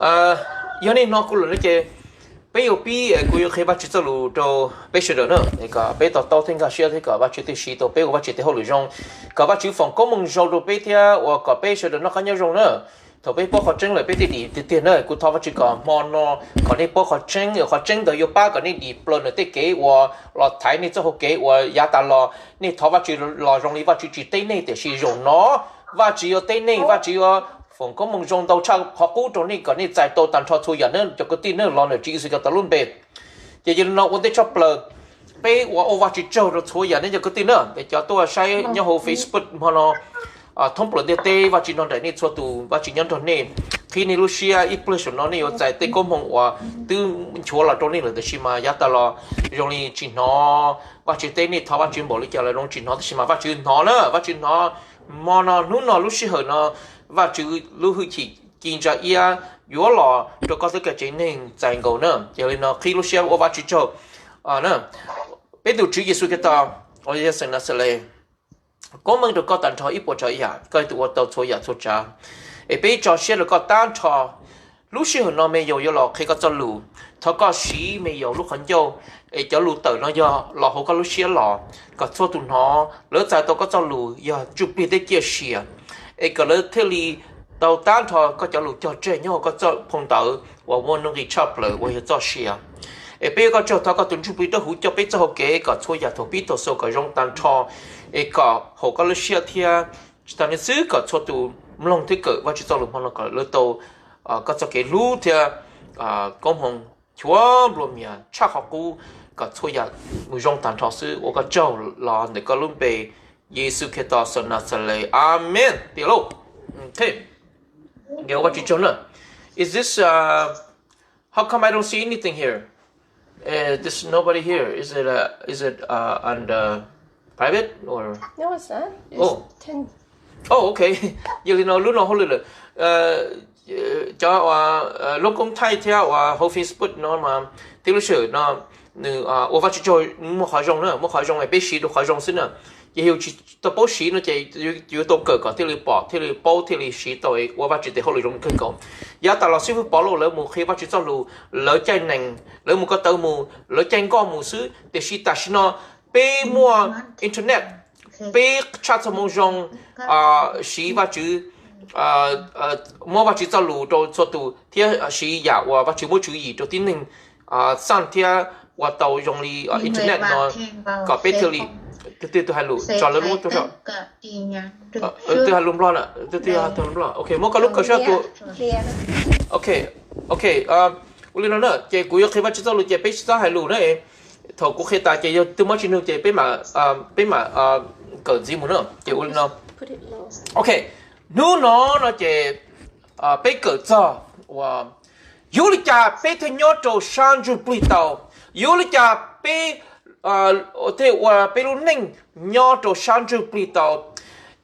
Yog nej hnov kuv lawm no ces peb yuav pib, kuv yuav qhia Vajtswv txoj lus rau peb sawv daws na, kom peb to taub thiab nkag siab thiab kom Vajtswv thiaj siv tau peb ua Vajtswv tes hauj lwm zoo, kom Vajtswv foom koob hmoov zoo rau peb thiab ua kom peb sawv daws noj qab nyob zoo na. Thaum peb paub qhov tseeb lawm peb thiaj dim tiag tiag na. Kuv thov Vajtswv kom hmo no kom nej paub qhov tseeb, qhov tseeb ntawd yuav pab kom nej dim plaws ntawm tej kev uas los thaiv nej txoj hau kev uas yav tas los nej thov Vajtswv los zoo li Vajtswv tsis teb nej, tiam sis zaum no Vajtswv yuav teb nej, Vajtswv yuav foom koob hmoov zoo ntau tshaj qhov qub rau nej kom nej txais tau tag nrho txhua yam na cov kwv tij na, los ntawm Tswv Yexus Khetos lub npe. Ces yog li no ua ntej tshaj plaws peb ua ua Vajtswv tsaug rau txhua yam nej cov kwv tij na, es cov tuaj saib nyob hauv Facebook hmo no thoob plaws ntiaj teb, Vajtswv nrog nraim nej txhua tus, Vajtswv nyob nrog nej, qhib nej lub siab. Ib pliag saum no nej yuav txais tej koob hmoov uas twb nchuav los rau nej lawm, tiam sis mas yav tas los zoo li tsis hnov Vajtswv teb nej, thov Vajtswv npaum li cas los zoo tsis hnov, tiam sis mas Vajtswv hnov na, Vajtswv hnov. Hmo no hnub no lub sij hawm no Vajtswv lub hwj chim ci ntsa iab yuav los rau koj tej kev tsev neeg txais nkaus na. Yog li no qhib lub siab ua Vajtswv tsaug. Peb tus Tswv Yexus Khetos uas yog Xeem Naxales, koob hmoov rau koj tag nrho ib puas tsav yam, koj yog tus ua tau txhua yam txhua tsav. Es peb tso siab rau koj tag nrho. Lub sij hawm no me yaus yuav los qhia koj txoj lus, thov koj siv me yaus lub qhov ncauj, es cov lus tawm no yog los hauv koj lub siab los, kom txhua tus hnov lawv txais tau koj txoj lus yog ntsuj plig thiab ciaj sia, es kom lawv thiaj li tau tag nrho koj cov lus cog tseg nyob hauv koj txoj phau ntawv uas muaj nuj nqis tshaj plaws uas yog txoj sia. Es peb ua koj tsaug, thov koj tus ntsuj plig dawb huv coj peb txoj hau kev kom txhua yam thaum pib thaum xaus kom zoo tag nrho, es kom haum koj lub siab thiab tsis tas li xwb kom txhua tus mloog thiab kawm Vajtswv txoj lus hmo no kom lawv tau koj txoj kev hlub thiab koob hmoov chuav nplua mias tshaj qhov qub, kom txhua yam mus zoo tag nrho xwb. Ua koj tsaug los ntawm koj lub npe Yexus Khetos Xeem Naxales, amees. Tiag lauj. Ua Vajtswv tsaug na. Is this uh, how come I don't see anything here? Uh, there's nobody here. Is it uh, is it uh, on the private or? No, it's not. It's Oh, ten. Oh, okay. Yog li no lub no hauj lwm lawm. Cov uas lub koob thaij thiab uas hauv Facebook no mas tib lub sij hawm no nws ua Vajtswv tsaug, muaj qhov zoo na, muaj qhov zoo es peb siv rau qhov zoo xwb na. Ces yus tsis tau paub siv no ces yuav tau kawm kom thiaj li pom thiaj li paub thiaj li siv tau ua Vajtswv tes hauj lwm zoo kawg nkaus. Yav tas los xib hwb Pov Lauj lawv mus qhia Vajtswv txoj lus, lawv caij nees, lawv mus ko taw mus, lawv caij nkoj mus xwb, tiam sis tam sim no peb muaj internet, peb tshaj txog moo zoo siv Vajtswv, muab Vajtswv txoj lus rau txhua tus thiab siv yam uas Vajtswv muab tswv yim rau tib neeg xaj thiab ua tau zoo li internet no kom peb thiaj li, tus twg tus hais lus tso lawv lub tuaj, tus twg hais lus Nplog na, tus twg hais lus Nplog, ok, muab koj lub kaw sab tua. Ok, ok, ua li no na ces kuv yuav qhia Vajtswv txoj lus ces peb tsis txhob hais lus na. Thaum kuv qhia tas ces yog twb muab tsis nug ces peb mam, peb mam kawm ntxiv mus na. Ces ua li no, ok, hnub no no ces peb kawm txog uas yuav li cas peb thiaj nyob rau sab ntsuj plig tau, yuav li cas peb thiaj ua peb lub neej nyob rau sab ntsuj plig tau,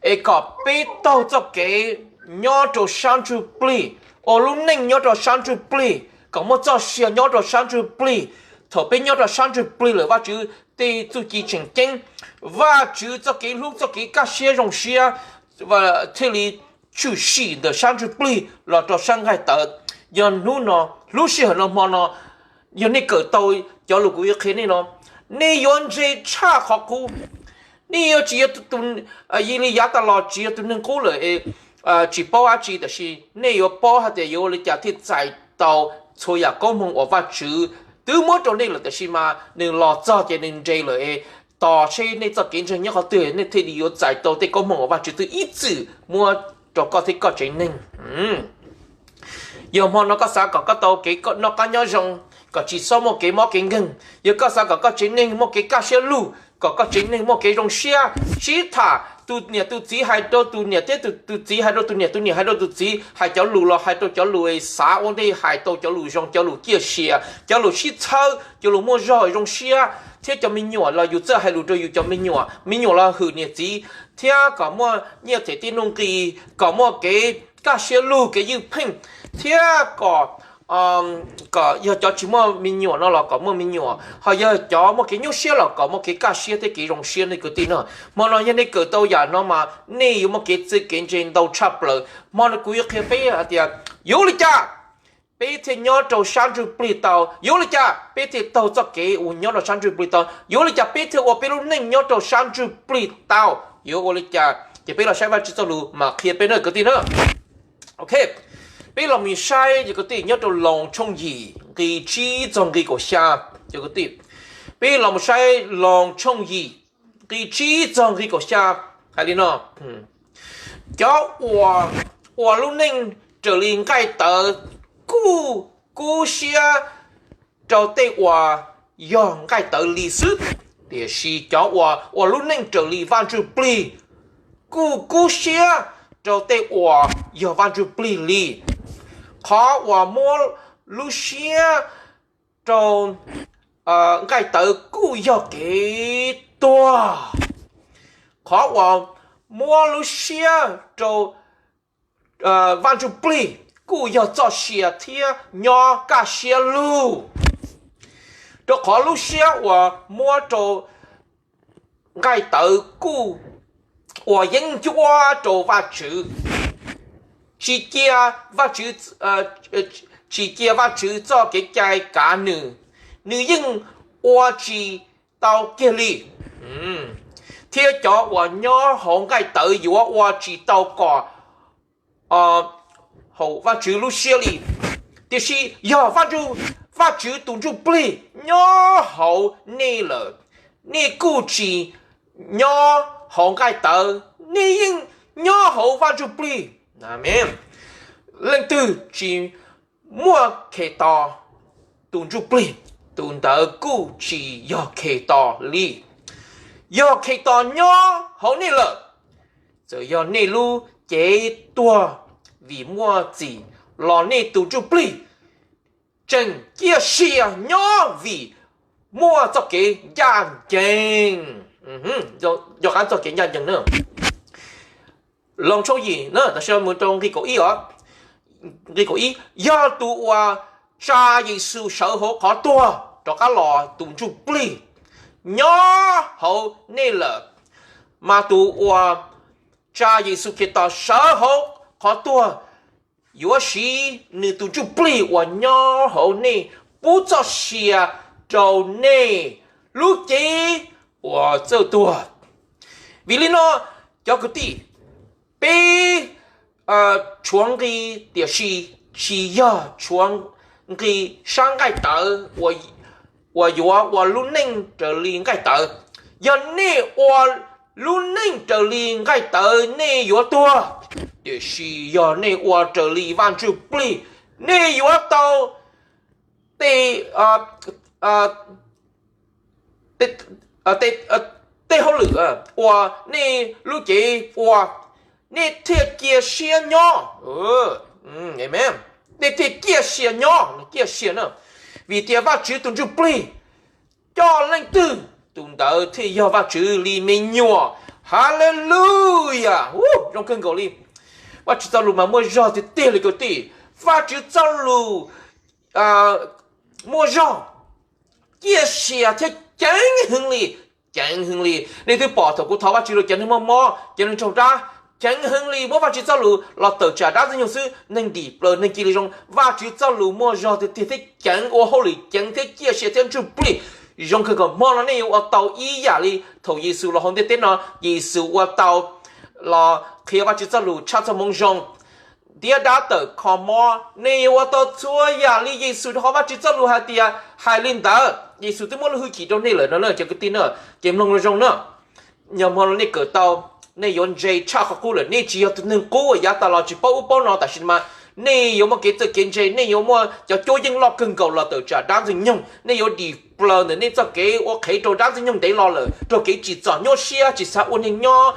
es kom peb taug txoj kev nyob rau sab ntsuj plig, ua lub neej nyob rau sab ntsuj plig, kom muaj txoj sia nyob rau sab ntsuj plig. Thaum peb nyob rau sab ntsuj plig lawm Vajtswv tej txuj ci tseem ceeb, Vajtswv txoj kev hlub txoj kev kaj siab zoo siab thiaj li tshwm sim ntawm sab ntsuj plig los rau sab nqaij tawv. Yog hnub no, lub sij hawm no hmo no, yog nej kawm tau cov lus kuv yuav qhia nej no, nej yuav ntse tshaj qhov qub. Nej yuav tsis yog tus, li yav tas los tsis yog tus neeg qub lawm es tsis paub dab tsi, tiam sis nej yuav paub hais tias yuav ua li cas thiaj txais tau txhua yam koob hmoov uas Vajtswv twb muab rau nej lawm, tiam sis mas nws los txog ces nws nres lawm es tos seb nej txoj kev ntseeg nyob qhov twg nej thiaj li yuav txais tau tej koob hmoov uas Vajtswv twb ib txwm muab rau koj thiab koj tsev neeg. Yog hmo no koj xav kom koj tau kev noj qab nyob zoo, kom tsis txhob muaj kev mob kev nkeeg, yog koj xav kom koj tsev neeg muaj kev kaj siab lug, kom koj tsev neeg muaj kev zoo siab, sib tham, tus niam tus txiv hais rau tus niam thiab tus txiv hais rau tus niam, tus niam hais rau tus txiv, hais cov lus los hais rau cov lus xav ua ntej, hais tau cov lus zoo, cov lus ciaj sia, cov lus sib txhawb, cov lus muaj zog zoo siab, thiab cov me nyuam los yus txawj hais lus rau yus cov me nyuam, me nyuam los hwm niam txiv, thiab kom muaj nyiaj them tib nuj nqis, kom muaj kev kaj siab lug kev ywj pheej, thiab kom, kom yog cov tsis muaj me nyuam no los kom muaj me nyuam, ho yog cov muaj kev nyuaj siab los kom muaj kev kaj siab thiab kev zoo siab nej kwv tij na. Hmo no yog nej kawm tau yam no mas nej yuav muaj kev txawj kev ntse ntau tshaj plaws. Hmo no kuv yuav qhia peb hais tias yuav ua li cas peb thiaj nyob rau sab ntsuj plig tau? Yuav ua li cas peb thiaj taug txoj kev uas nyob rau sab ntsuj plig tau? Yuav ua li cas peb thiaj ua peb lub neej nyob rau sab ntsuj plig tau? Yuav ua li cas? Ces peb los saib Vajtswv txoj lus mas qhia peb na kwv tij na. Ok, peb los mus saib cov kwv tij nyob rau Loos tshooj yim nqi tsib txog nqi kaum xya. Cov kwv tij, peb los mus saib Loos tshooj yim nqi tsib txog nqi kaum xya hais li no: Cov uas ua lub neej raws li nqaij tawv kuj kub siab rau tej uas yog nqaij tawv li xwb, tiam sis cov uas ua lub neej raws li Vaj Ntsujplig kuj kub siab rau tej uas yog Vaj Ntsujplig li. Qhov uas muab lub siab rau nqaij tawv kuj yog kev tuag. Qhov uas muab lub siab rau Vaj Ntsujplig kuj yog txoj sia thiab nyob kaj siab lug. Rau qhov lub siab uas muab rau nqaij tawv kuj ua yeeb ncuab rau Vajtswv, tsis cia Vajtswv, tsis cia Vajtswv txoj kev cai kav nws, nws yeej ua tsis tau kiag li. Thiab cov uas nyob hauv nqaij tawv yuav ua tsis tau kom hauv Vajtswv lub siab li. Tiam sis yog Vajtswv tus Ntsujplig nyob hauv nej lawm, nej kuj tsis nyob hauv nqaij tawv, nej yeej nyob hauv Vaj Ntsujplig. Leej twg tsis muaj Khetos tus Ntsujplig, tus ntawd kuj tsis yog Khetos li. Yog Khetos nyob hauv nej lawm, txawm yog nej lub cev tuag vim muaj txim los nej tus Ntsujplig tseem ciaj sia nyob vim muaj txoj kev ncaj ncees. Nco qab txoj kev ncaj ncees na. Loos tshooj yim na, tam sim no mus rau nqi kaum ib os. Nqi kaum ib, yog tus uas tsa Yexus sawv hauv qhov tuag rov qab los tus Ntsujplig nyob hauv nej lawm, mas tus uas tsa Yexus Khetos sawv hauv qhov tuag yuav siv nws tus Ntsujplig uas nyob hauv nej pub txoj sia rau nej lub cev uas txawj tuag. Vim li no, cov kwv tij, peb tshuav nqi, tiam sis tsis yog tshuav nqi sab nqaij tawv uas yuav ua lub neej raws li nqaij tawv. Yog nej ua lub neej raws li nqaij tawv nej yuav tuag, tiam sis yog nej ua raws li Vaj Ntsujplig nej yuav tau tej tej hauj lwm uas nej lub cev ua, nej thiaj cia siab nyob. Nej thiaj ciaj sia nyob, ciaj sia na, vim tias Vajtswv tus Ntsujplig coj leej twg, tus ntawd thiaj yog Vajtswv li me nyuam. Haleluya, zoo kawg nkaus li. Vajtswv txoj lus mas muaj zog tiag tiag li kwv tij. Vajtswv txoj lus muaj zog, ciaj sia thiab ceev heev li, ceev heev li. Nej twb pom thaum kuv thov Vajtswv lus, cov neeg muaj mob, cov neeg raug dab, ceev heev li, muab Vajtswv txoj lus los tawm tsam dab ntxwg nyoog xwb neeg dim plaws, neeg cia li zoo. Vajtswv txoj lus muaj zog tiag tiag thiab ceev, ua hauj lwm ceev thiab ciaj sia thiab ntsuj plig. Zoo kawg nkaus. Hmo no nej yuav ua tau ib yam li thaum Yexus los hauv ntiaj teb no, Yexus ua tau los qhia Vajtswv txoj lus, tshaj txoj moo zoo, ntiab dab tawm kho mob. Nej yuav ua tau txhua yam li Yexus, rau qhov Vajtswv txoj lus hais tias hais li ntawd. Yexus twb muab lub hwj chim rau nej lawm no na cov kwv tij na. Ces mloog zoo na, yog hmo no nej kawm tau, nej yuav ntse tshaj qhov qub lawm. Nej tsis yog tus neeg qub uas yav tas los tsis paub ub paub no, tam sim no mas nej yuav muaj kev txawj kev ntse, nej yuav muaj cov cuab yeej loj kawg nkaus los tawm tsam dab ntxwg nyoog, nej yuav dim plaws ntawm nej txoj kev ua qhev rau dab ntxwg nyoog ntev los lawm, raug kev tsim txom nyuaj siab tsis xav ua neeg nyob,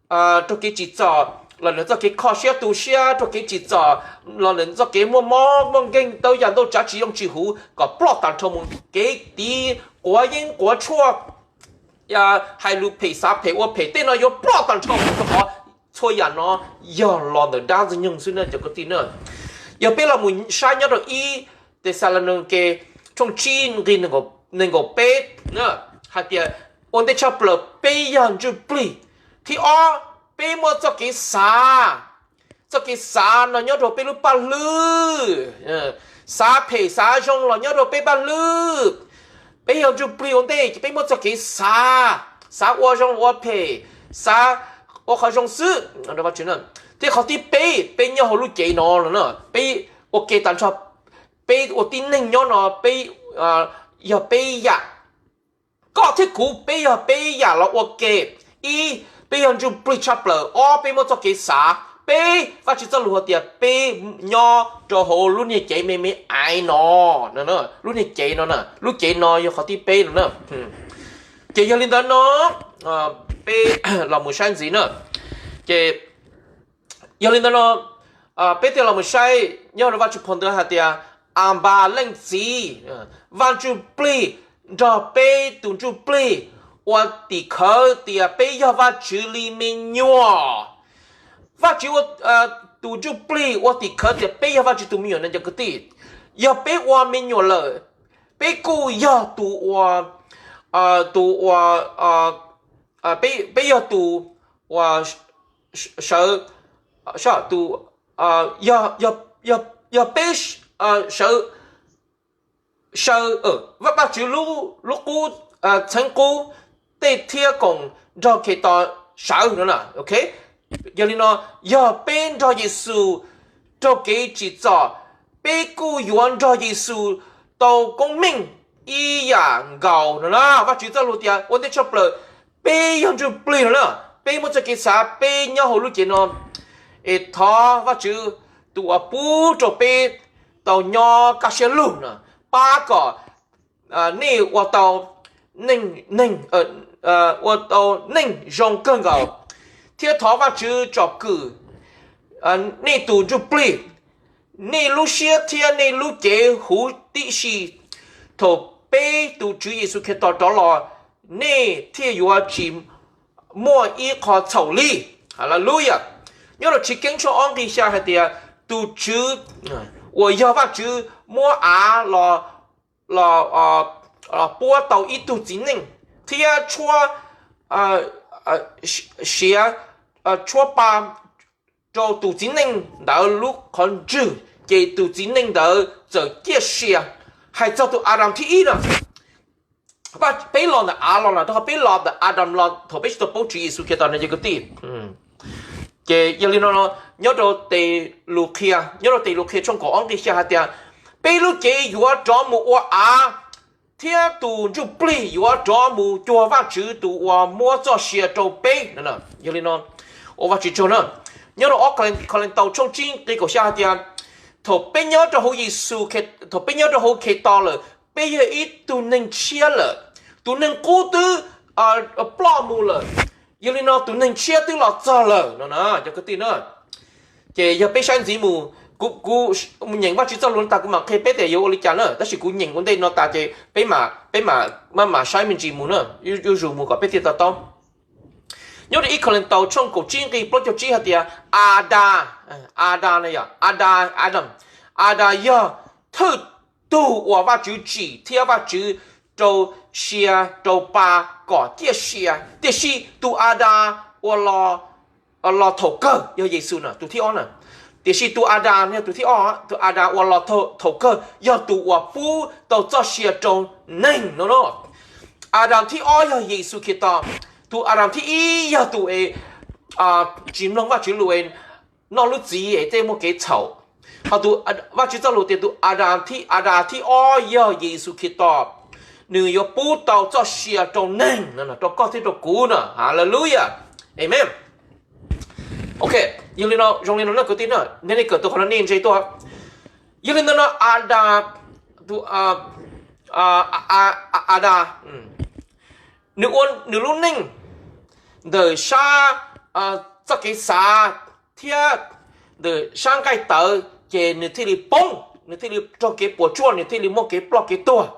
raug kev tsim txom los ntawm txoj kev kho siab tu siab, raug kev tsim txom los ntawm txoj kev muaj mob muaj nkeeg, tau yam ntau tsav tsis zoo tsis huv kom ploj tag nrho mus. Kev tiv quav yeeb quav tshuaj, hais lus phem xav phem ua phem, tej no yuav ploj tag nrho mus rau qhov txhua yam no yog los ntawm dab ntxwg nyoog xwb na cov kwv tij na. Yog peb los mus saib nyob rau ib Texalaunikes tshooj tsib nqi nees nkaum peb, hais tias ua ntej tshaj plaws peb yog ntsuj plig. Thib ob, peb muaj txoj kev xav txoj kev xav no nyob rau peb lub paj hlwb. Xav phem xav zoo los nyob rau peb paj hlwb. Peb yog ntsuj plig ua ntej ces peb muaj txoj kev xav, xav ua zoo ua phem, xav ua qhov zoo xwb. Thiab qhov thib peb, peb nyob hauv lub cev no, peb ua ke tas nrho, peb ua tib neeg nyob no, peb yog peb yam, koj thiab kuv peb yog peb yam los ua ke. Ib, peb yog ntsuj plig tshaj plaws. Ob, peb muaj txoj kev xav. Peb, Vajtswv txoj lus hais tias peb nyob rau hauv lub niag cev me me aiv no, lub niag cev no, lub cev no yog qhov thib peb no na. Ces yog li ntawd no, peb los mus saib ntxiv na. Ces yog li ntawd no, peb thiaj los mus saib nyob rau Vajtswv phau ntawv hais tias Anpas leej txiv, Vaj Ntsuj Plig nrog peb tus ntsuj plig ua tim khawv tias peb yog Vajtswv li me nyuam. Vajtswv, tus ntsuj plig ua tim khawv tias peb yog Vajtswv tus me nyuam no cov kwv tij. Yog peb ua me nyuam lawm, peb kuj yog tus ua, tus ua, peb yog tus ua sawv, tus, yog peb sawv, sawv, Vajtswv lub qub, txheeb qub tej thiab koom nrog Khetos sawv no. Yog li no, yog peb nrog Yexus raug kev tsim txom, peb kuj yuav nrog Yexus tau koob meej ib yam nkaus no na. Vajtswv txoj lus tias ua ntej tshaj plaws, peb yog ntsuj plig no na, peb muaj txoj kev xav, peb nyob hauv lub cev no. Es thov Vajtswv tus uas pub rau peb tau nyob kaj siab lug no, pab kom nej ua tau neeg, ua tau neeg zoo kawg nkaus, thiab thov Vajtswv tsom kwm nej tus ntsuj plig, nej lub siab thiab nej lub cev huv tib si. Thaum peb tus Tswv Yexus Khetos rov los, nej thiaj yuav tsis muaj ib qho txhaum li. Haleluya. Nyob rau Chiv Keeb tshooj ob nqi xya hais tias tus Tswv uas yog Vajtswv muab av los puab tau ib tug txiv neej thiab tshuab, siav, tshuab pa rau tus txiv neej ntawd lub qhov ntswg, ces tus txiv neej ntawd txawm ciaj sia. Hais txog tus Adas thib ib no, peb los ntawm av los no, rau qhov peb los ntawm Adas los thaum peb tsis tau paub Tswv Yexus Khetos no cov kwv tij. Ces yog li no, nyob rau tes lus qhia, nyob rau tes lus qhia tshooj kaum ob nqi xya hais tias peb lub cev yuav rov mus ua av, thiab tus ntsuj plig yuav rov mus cuag Vajtswv tus uas muab txoj sia rau peb. Yog li no, ua Vajtswv tsaug na. Nyob rau ob Khawlees Taus tshooj tsib nqi kaum xya hais tias thaum peb nyob rau hauv Yexus, thaum peb nyob rau hauv Khetos lawm, peb yog ib tug neeg tshiab lawm. Tus neeg qub twb ploj mus lawm, yog li no tus neeg tshiab twb los txog lawm no na cov kwv tij na. Ces yog peb saib ntxiv mus, kuv nyeem Vajtswv txoj lus tas kuv mam qhia peb tias yuav ua li cas na, tab sis kuv nyeem ua ntej no tas ces peb mam, peb mam, mam saib me ntsis mus na, yuav zus mus kom peb thiaj to taub. Nyob rau ib Khawlees Taus tshooj kaum tsib nqi plaub caug tsib hais tias Adas, Adas no yog Adas, Adas, Adas yog thwj tug uas Vajtswv tsim thiab Vajtswv rau sia rau pa kom ciaj sia. Tiam sis tus Adas uas los thaum kawg yog Yexus na, tus thib ob na. Tiam sis tus Adas yog tus thib ob, tus Adas uas los thaum kawg yog tus uas pub tau txoj sia rau neeg no. Adas thib ob yog Yexus Khetos. Tus Adas thib ib yog tus es tsis mloog Vajtswv lus es noj lub txiv es tej muaj kev txhaum. Ho tus, Vajtswv txoj lus tias tus Adas thib, Adas thib ob yog Yexus Khetos, nws yuav pub tau txoj sia rau neeg, rau koj thiab rau kuv na. Haleluya. Amen. Ok, yog li no, zoo li no na kwv tij na, nej kawm tau qhov no nej ntse tuaj. Yog li ntawd no Adas, tus, Adas, nws ua nws lub neej ntawm sab txoj kev xav thiab ntawm sab nqaij tawv, ces nws thiaj li poob, nws thiaj li raug kev puas tsuaj, nws thiaj li muaj kev ploj kev tuag.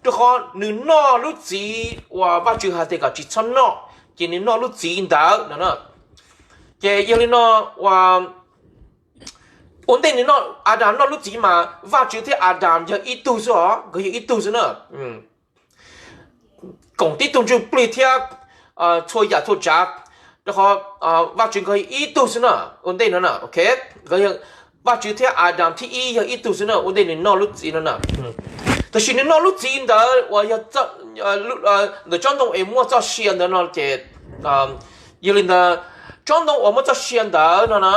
Rau qhov nws noj lub txiv uas Vajtswv hais tias kom tsis txhob noj, ces nws noj lub txiv ntawd no. Ces yog li no, ua ntej nws, Adas noj lub txiv mas Vajtswv thiab Adas yog ib tug xwb os, nkawd yog ib tug xwb na. Koom tib tug ntsuj plig thiab txhua yam txhua tsav. Qhov Vajtswv nkawd ib tug xwb na ua ntej no na, ok, Vajtswv thiab Adam thib ib yog ib tug xwb na ua ntej nws noj lub txiv no na. Tab sis nws noj lub txiv ntawd uas yog ntawm tsob ntoo es muaj txoj sia ntawd no ces, yog li ntawd, tsob ntoo uas muaj txoj sia ntawd no na,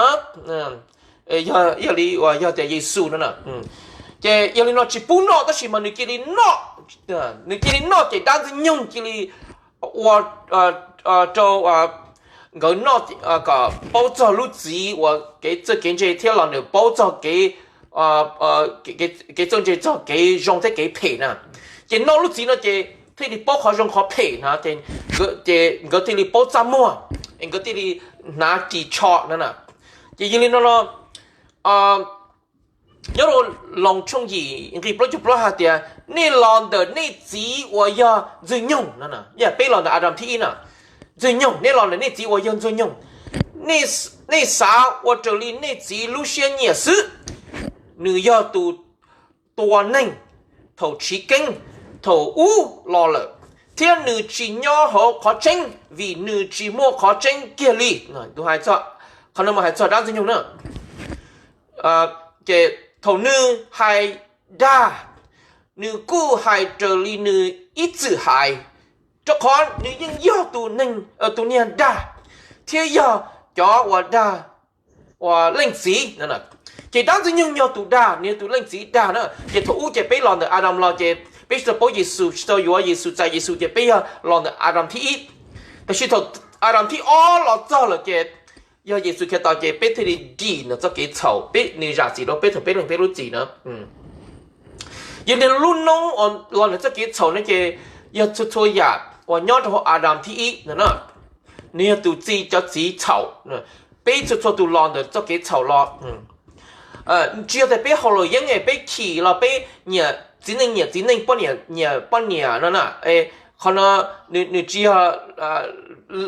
yog li uas yog tias Yexus no na, ces yog li no tsis pub noj tab sis mas nws cia li noj, nws cia li noj ces dab ntxwg nyoog cia li ua rau nkawd noj kom paub txog lub txiv uas kev txawj kev ntse thiab los nws paub txog kev, kev txawj ntse txog kev zoo thiab kev phem na. Ces noj lub txiv no ces thiaj li paub qhov zoo qhov phem na, ces nkawd thiaj li paub txaj muag, es nkawd thiaj li hnav ris tsho na. Ces yog li no no, nyob rau Loos tshooj yim nqe plaub caug plaub hais tias, nej los ntawm nej txiv uas yog ntxwg nyoog no, peb los ntawm Adam thib ib na, ntxwg nyoog, nej los ntawm nej txiv uas yog ntxwg nyoog, nej xav ua raws li nej txiv lub siab nyiam xwb. Nws yog tus tua neeg thaum chiv keeb, thaum ub los lawm, thiab nws tsis nyob hauv qhov tseeb vim nws tsis muaj qhov tseeb kiag li. Qhov no hais txog dab ntxwg nyoog na. Ces thaum nws hais dag, nws kuj hais raws li nws ib txwm hais, rau qhov nws yeej yog tus niag dag thiab yog cov uas dag uas leej txiv. Ces dab ntxwg nyoog yog tus dag, nws yog tus leej txiv dag na. Ces thaum ub ces peb los ntawm Adam los ces peb tsis tau paub Yexus, tsis tau yuav Yexus, txais Yexus ces peb yog los ntawm Adam thib ib. Tab sis thaum Adam thib ob los txog lawm ces yog Yexus Khetos ces peb thiaj li dim nws txoj kev txhaum, peb, nws zam txim rau peb thaum peb lees peb lub txim na. Yog li lub noob los nws txoj kev txhaum no ces yog txhua txhua yam uas nyob rau hauv Adam thib ib no na, nws yog tus txi cov txiv txhaum. Peb txhua txhua tus los ntawm txoj kev txhaum los. Tsis yog tias peb haus luam yeeb es peb chim los peb nyiam txiv neej nyiam txiv neej, poj niam nyiam poj niam no na. Qhov no nws tsis yog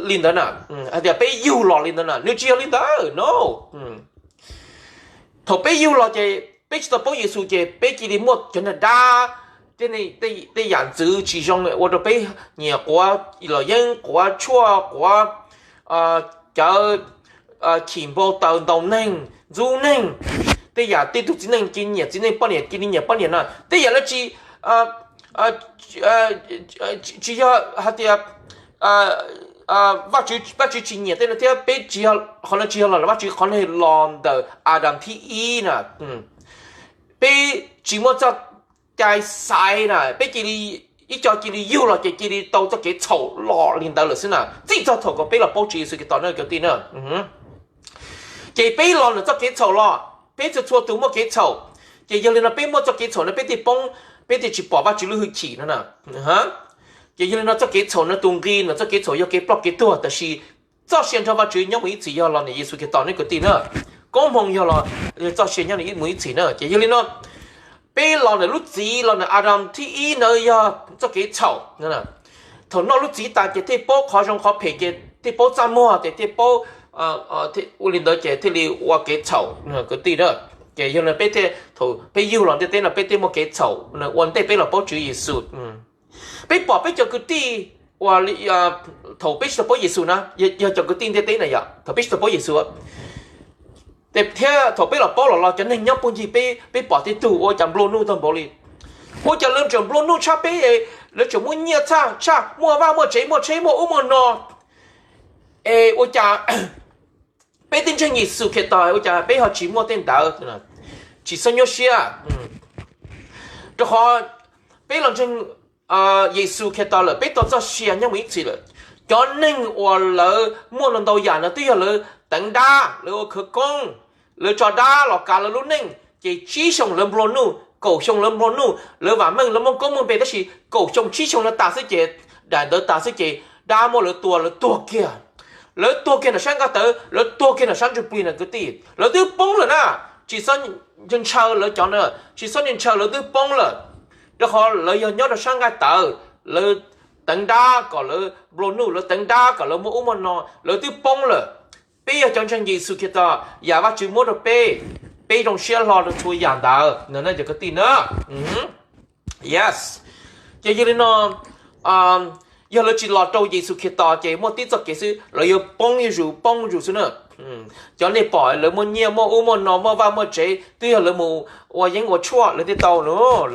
li ntawd na, hais tias peb yug los li ntawd na, nws tsis yog li ntawd no. Thaum peb yug los ces peb tsis tau paub Yexus ces peb cia li muaj cov niag dab, tej yam ntxwv tsis zoo ua rau peb nyiam quav luam yeeb, quav tshuaj, quav cov chim npau taws ntaus neeg ntxub neeg. Tej yam tej tug txiv neej cia li nyiam txiv neej, poj niam cia li nyiam poj niam na, tej yam lawv tsis, tsis yog hais tias Vajtswv, Vajtswv tsis nyiam tej no thiab peb tsis yog, qhov no tsis yog los ntawm Vajtswv, qhov no los ntawm Adam thib ib na. Peb tsis muaj txoj cai xaiv na, peb cia li, ib co cia li yug los ces cia li tau txoj kev txhaum los li ntawd lawm xwb na, txij txog thaum kom peb los paub Tswv Yexus Khetos na cov tij na. Ces peb los ntawm txoj kev txhaum los, peb txhua txhua tus muaj kev txhaum. Ces yog li no peb muaj txoj kev txhaum no peb thiaj poob, peb thiaj tsis pom Vajtswv lub hwj chim no na. Ces yog li no txoj kev txhaum no tus nqi no txoj kev txhaum yog kev ploj kev tuag, tab sis txoj sia nrog Vajtswv nyob mus ib txhis yog los ntawm Yexus Khetos nej kwv tij na. Koob hmoov yog los txoj sia nyob mus ib txhis na. Ces yog li no peb los ntawm lub txiv, los ntawm Adam thib ib ntawd yog txoj kev txhaum. Thaum noj lub txiv tas ces thiaj paub qhov zoo qhov phem, ces thiaj paub txaj muag, ces thiaj paub, ua li ntawd ces thiaj li ua kev txhaum kwv tij na. Ces yog li peb thiaj, thaum peb yug los ntiaj teb no peb thiaj muaj kev txhaum ua ntej peb los paub Tswv Yexus. Peb pom peb cov kwv tij uas thaum peb tsis tau paub Yexus na, yog cov kwv tij ntiaj teb na yom, thaum peb tsis tau paub Yexus thiab thaum peb los paub los los cov neeg nyob puag ncig peb, peb pom tej tug ua cas nplua nuj tag npaum li. Ua cas lawv tseem nplua nuj tshaj peb, lawv tseem muaj nyiaj txhaj tshaj, muaj vaj muaj tsev, muaj tsheb muaj ub muaj no, es ua cas peb twb ntseeg Yexus Khetos ua cas peb ho tsis muaj tej ntawd? Tsis txhob nyuaj siab, rau qhov peb los ntseeg Yexus Khetos lawm, peb tau txoj sia nyob mus ib txhis lawm. Cov neeg uas lawv muaj ntau ntau yam no twb yog lawv teev dab, lawv ua khawv koob, lawv tso dab los kav lawv lub neej, ces tsib xyoos lawv nplua nuj, kaum xyoo lawv nplua nuj, lawv vam meej, lawv muaj koob muaj npe, tab sis kaum xyoo tsib xyoo no tas xwb ces, daim ntawd tas xwb ces dab muab lawv tua, lawv tuag kiag. Lawv tuag kiag ntawm sab nqaij tawv, lawv tuag kiag ntawm sab ntsuj plig na kwv tij. Lawv twb poob lawm na, tsis txhob ntshaw lawv cov na, tsis txhob ntshaw, lawv twb poob lawm. Rau qhov lawv yog nyob rau sab nqaij tawv, lawv teev dab kom lawv nplua nuj, lawv teev dab kom lawv muaj ub muaj no, lawv twb poob lawm. Peb yog cov ntseeg Yexus Khetos, yam Vajtswv muab rau peb, peb zoo siab hlo rau txhua yam ntawd no cov kwv tij na. Yes, ces yog li no, yog lawv tsis los rau Yexus Khetos ces muaj tib txoj kev xwb, lawv yuav poob zuj zus poob zuj zus xwb na. Cov nej pom lawv muaj nyiaj muaj ub muaj no muaj vaj muaj tsev twb yog lawv mus ua yeeb ua tshuaj lawv thiaj tau no.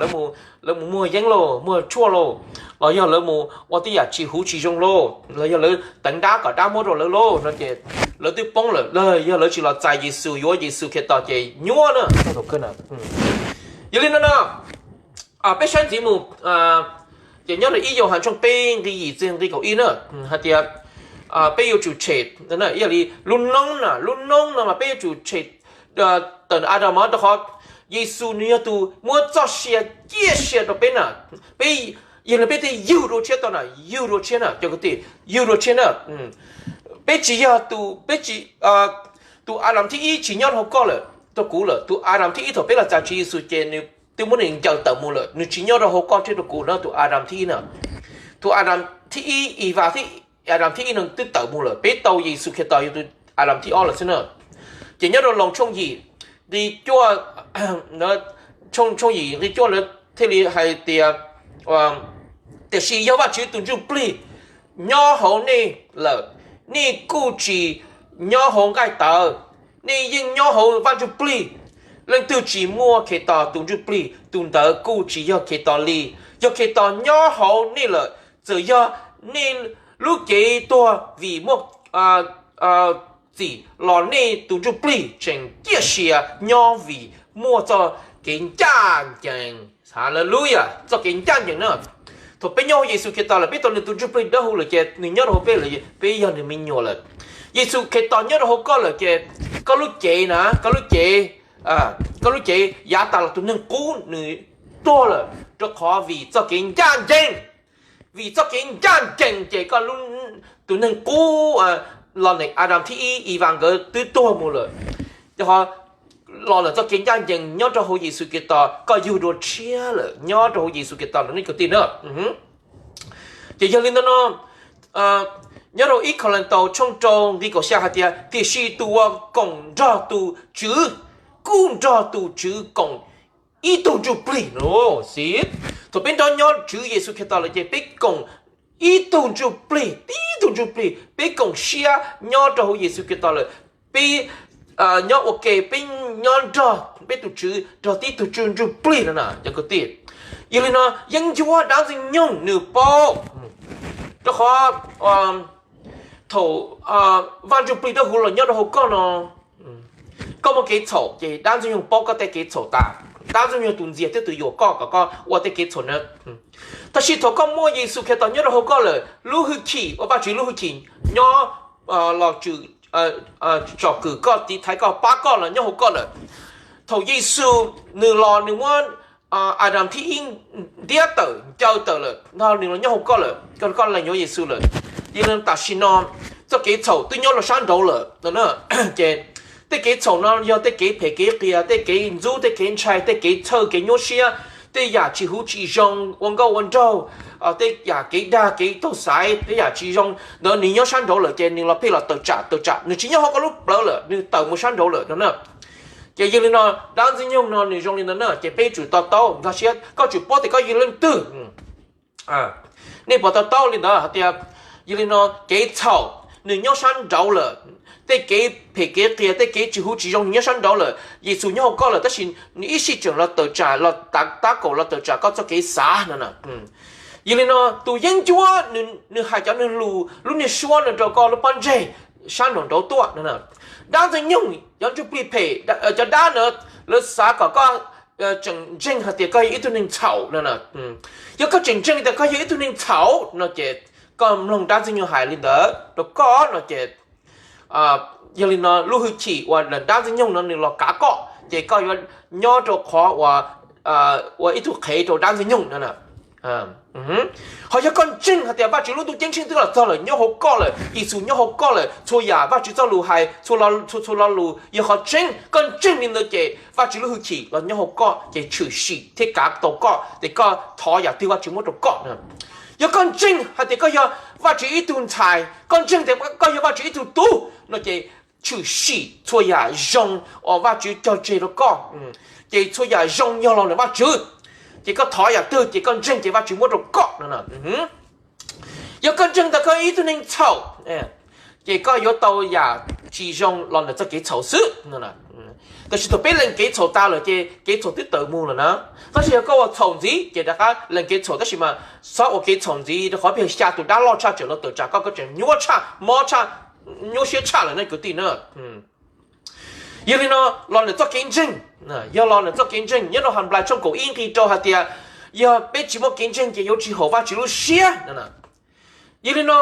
Lawv mus muag yeeb lauj muag tshuaj lauj, los yog lawv mus ua tej yam tsis huv tsis zoo lauj, los yog lawv teev dab kom dab muab rau lawv lauj no ces lawv twb poob lawm. Los yog lawv tsis los txais Yexus yuav Yexus Khetos ces nyuaj na. Yog li no no, peb saib ntxiv mus, ces nyob rau ib Yauhas tshooj peb nqi yim txog nqi kaum ib na, hais tias peb yuav tsum tshem, yog li lub noob na, lub noob no mas peb yuav tsum tshem tawm Adas, rau qhov Yexus nws yog tus muab txoj sia ciaj sia rau peb na. Peb, yog li peb thiaj yug dua tshiab tau na, yug dua tshiab na cov kwv tij, yug dua tshiab na. Peb tsis yog tus, peb tsis, tus Adas thib ib tsis nyob rau hauv koj lawm, rau kuv lawm. Tus Adas thib ib thaum peb los txais Tswv Yexus ces nws twb muab nws ncaws tawm mus lawm, nws tsis nyob rau hauv koj thiab rau kuv na, tus Adas thib ib na. Tus Adas thib ib, Evas thib, Adas thib ib no twb tawm mus lawm, peb tau Yexus Khetos yog tus Adas thib ob lawm xwb na. Ces nyob rau Loos tshooj yim nqi cuaj, tshooj yim nqi cuaj lawv thiaj li hais tias, tiam sis yog Vajtswv tus Ntsuj Plig nyob hauv nej lawm, nej kuj tsis nyob hauv nqaij tawv, nej yeej nyob hauv Vaj Ntsuj Plig. Leej twg tsis muaj Khetos tus Ntsuj Plig, tus ntawd kuj tsis yog Khetos li. Yog Khetos nyob hauv nej lawm, txawm yog nej lub cev tuag vim muaj txim los nej tus Ntsuj Plig tseem ciaj sia nyob vim muaj txoj kev ncaj ncees. Haleluya, txoj kev ncaj ncees na. Thaum peb nyob hauv Yexus Khetos lawm, peb tau nws tus Ntsuj Plig dawb huv lawm ces nws nyob rau hauv peb lawm, peb yog nws me nyuam lawm. Yexus Khetos nyob rau hauv koj lawm ces koj lub cev na, koj lub cev, koj lub cev yav tas los tus neeg qub nws tuag lawm, rau qhov vim txoj kev ncaj ncees. Vim txoj kev ncaj ncees ces koj, tus neeg qub, los ntawm Adas thib ib, Evas nkawd twb tuag mus lawm. Rau qhov los ntawm txoj kev ncaj ncees nyob rau hauv Yexus Khetos, koj yug dua tshiab lawm nyob rau hauv Yexus Khetos lawm nej kwv tij na. Ces yog li ntawd no, nyob rau ib Khauleetaus tshooj rau nqi kaum xya hais tias, tiam sis tus uas koom nrog tus Tswv kuj nrog tus Tswv koom ib tug Ntsuj Plig no. Xib, thaum peb nrog nyob Tswv Yexus Khetos lawm ces peb koom ib tug Ntsuj Plig, tib tug Ntsuj Plig, peb koom siab nyob rau hauv Yexus Khetos lawm. Peb nyob ua ke, peb nyob nrog peb tus Tswv nrog tib tug Ntsuj Plig no na cov kwv tij. Yog li no yeeb ncuab dab Ntxwg Nyoog nws paub, rau qhov thaum Vaj Ntsuj Plig dawb huv los nyob rau hauv koj no, koj muaj kev txhaum ces dab Ntxwg Nyoog paub koj tej kev txhaum tas. Dab Ntxwg Nyoog tus ntxias thiab tus yuam koj kom koj ua tej kev txhaum na. Tab sis thaum koj muaj Yexus Khetos nyob rau hauv koj lawm, lub hwj chim uas Vajtswv lub hwj chim nyob los tswm, tsom kwm koj, tiv thaiv koj, pab koj los nyob hauv koj lawm. Thaum Yexus nws los nws muab Adas thib ib ntiab tawm ncaws tawm lawm no, nws los nyob hauv koj lawm, koj lees yuav Yexus lawm. Yog li tam sim no txoj kev txhaum twb nyob rau sab nraud lawm no, ces tej kev txhaum no yog tej kev phem kev qias, tej kev ntxub tej kev ntshai, tej kev txhawj kev nyuaj siab, tej yam tsis huv tsis zoo, ua nkauj ua nraug, tej yam kev dag kev taug xaiv, tej yam tsis zoo ntawd nws nyob sab nraud lawm ces nws los pheej los tawm tsam tawm tsam, nws tsis nyob hauv koj lub plawv lawm, nws tawm mus sab nraud lawm no na. Ces yog li no dab Ntxwg Nyoog no nws zoo li ntawd na ces peb yuav tsum to taub nkag siab, koj tsum paub tias koj yog leej twg. Nej puas to taub li ntawd hais tias, yog li no kev txhaum nws nyob sab nraud lawm, tej kev phem kev qias, tej kev tsis huv tsis zoo nws nyob sab nraud lawm, Yexus nyob hauv koj lawm, tab sis nws ib sij tseem los tawm tsam, los tab kaum los tawm tsam koj txoj kev xav no na. Yog li no tus yeeb ncuab nws hais cov nws lus lub niag suab no rau koj lub pob ntseg sab nraum nraud tuaj no. Dab Ntxwg Nyoog cov ntsuj plig phem, cov dab na, lawv xav kom koj tseem ntseeg hais tias koj yog ib tug neeg txhaum no. Yog koj tseem ntseeg tias koj yog ib tug neeg txhaum no ces koj mloog dab Ntxwg Nyoog hais li ntawd rau koj no ces, yog li no lub hwj chim uas dab Ntxwg Nyoog no nws los kav koj ces koj yuav nyob rau qhov uas ua ib tug qhev rau dab Ntxwg Nyoog no. Ho yog koj ntseeg hais tias Vajtswv lub ntuj ceeb tsheej twb los txog lawm, nyob hauv koj lawm, Yexus nyob hauv koj lawm, txhua yam Vajtswv txoj lus hais, txhua txhua lo lus yog qhov tseeb, koj ntseeg li ntawd ces Vajtswv lub hwj chim los nyob hauv koj ces tshwm sim thiab kav tau koj ces koj thov yam twg Vajtswv muab rau koj. Yog koj ntseeg hais tias koj yog Vajtswv ib tug ntxhais, koj ntseeg tias koj yog Vajtswv ib tug tub no ces tshwm sim txhua yam zoo uas Vajtswv cog tseg rau koj, ces txhua yam zoo yog los ntawm Vajtswv, ces koj thov yam twg ces koj ntseeg ces Vajtswv muab rau koj no. Yog koj ntseeg ntawm koj ib tug neeg txhaum, ces koj yuav tau yam tsis zoo los ntawm txoj kev txhaum xwb. Tab sis thaum peb lees kev txhaum tas lawm ces kev txhaum twb tawm mus lawm na. Tab sis yog koj ua txhaum ntxiv ces rov qab lees kev txhaum, tab sis mas txhob ua kev txhaum ntxiv rau qhov pheej xya tus dab loj tshaj tseem los tawm tsam koj, koj tseem nyuaj tshaj mob tshaj, nyuaj siab tshaj lawm ne kwv tij na. Yog li no, los ntawm txoj kev ntseeg, yog los ntawm txoj kev ntseeg, nyob rau Hanplais tshooj kaum ib nqi rau hais tias, yog peb tsis muaj kev ntseeg ces yuav tsis haum Vajtswv lub siab. Yog li no,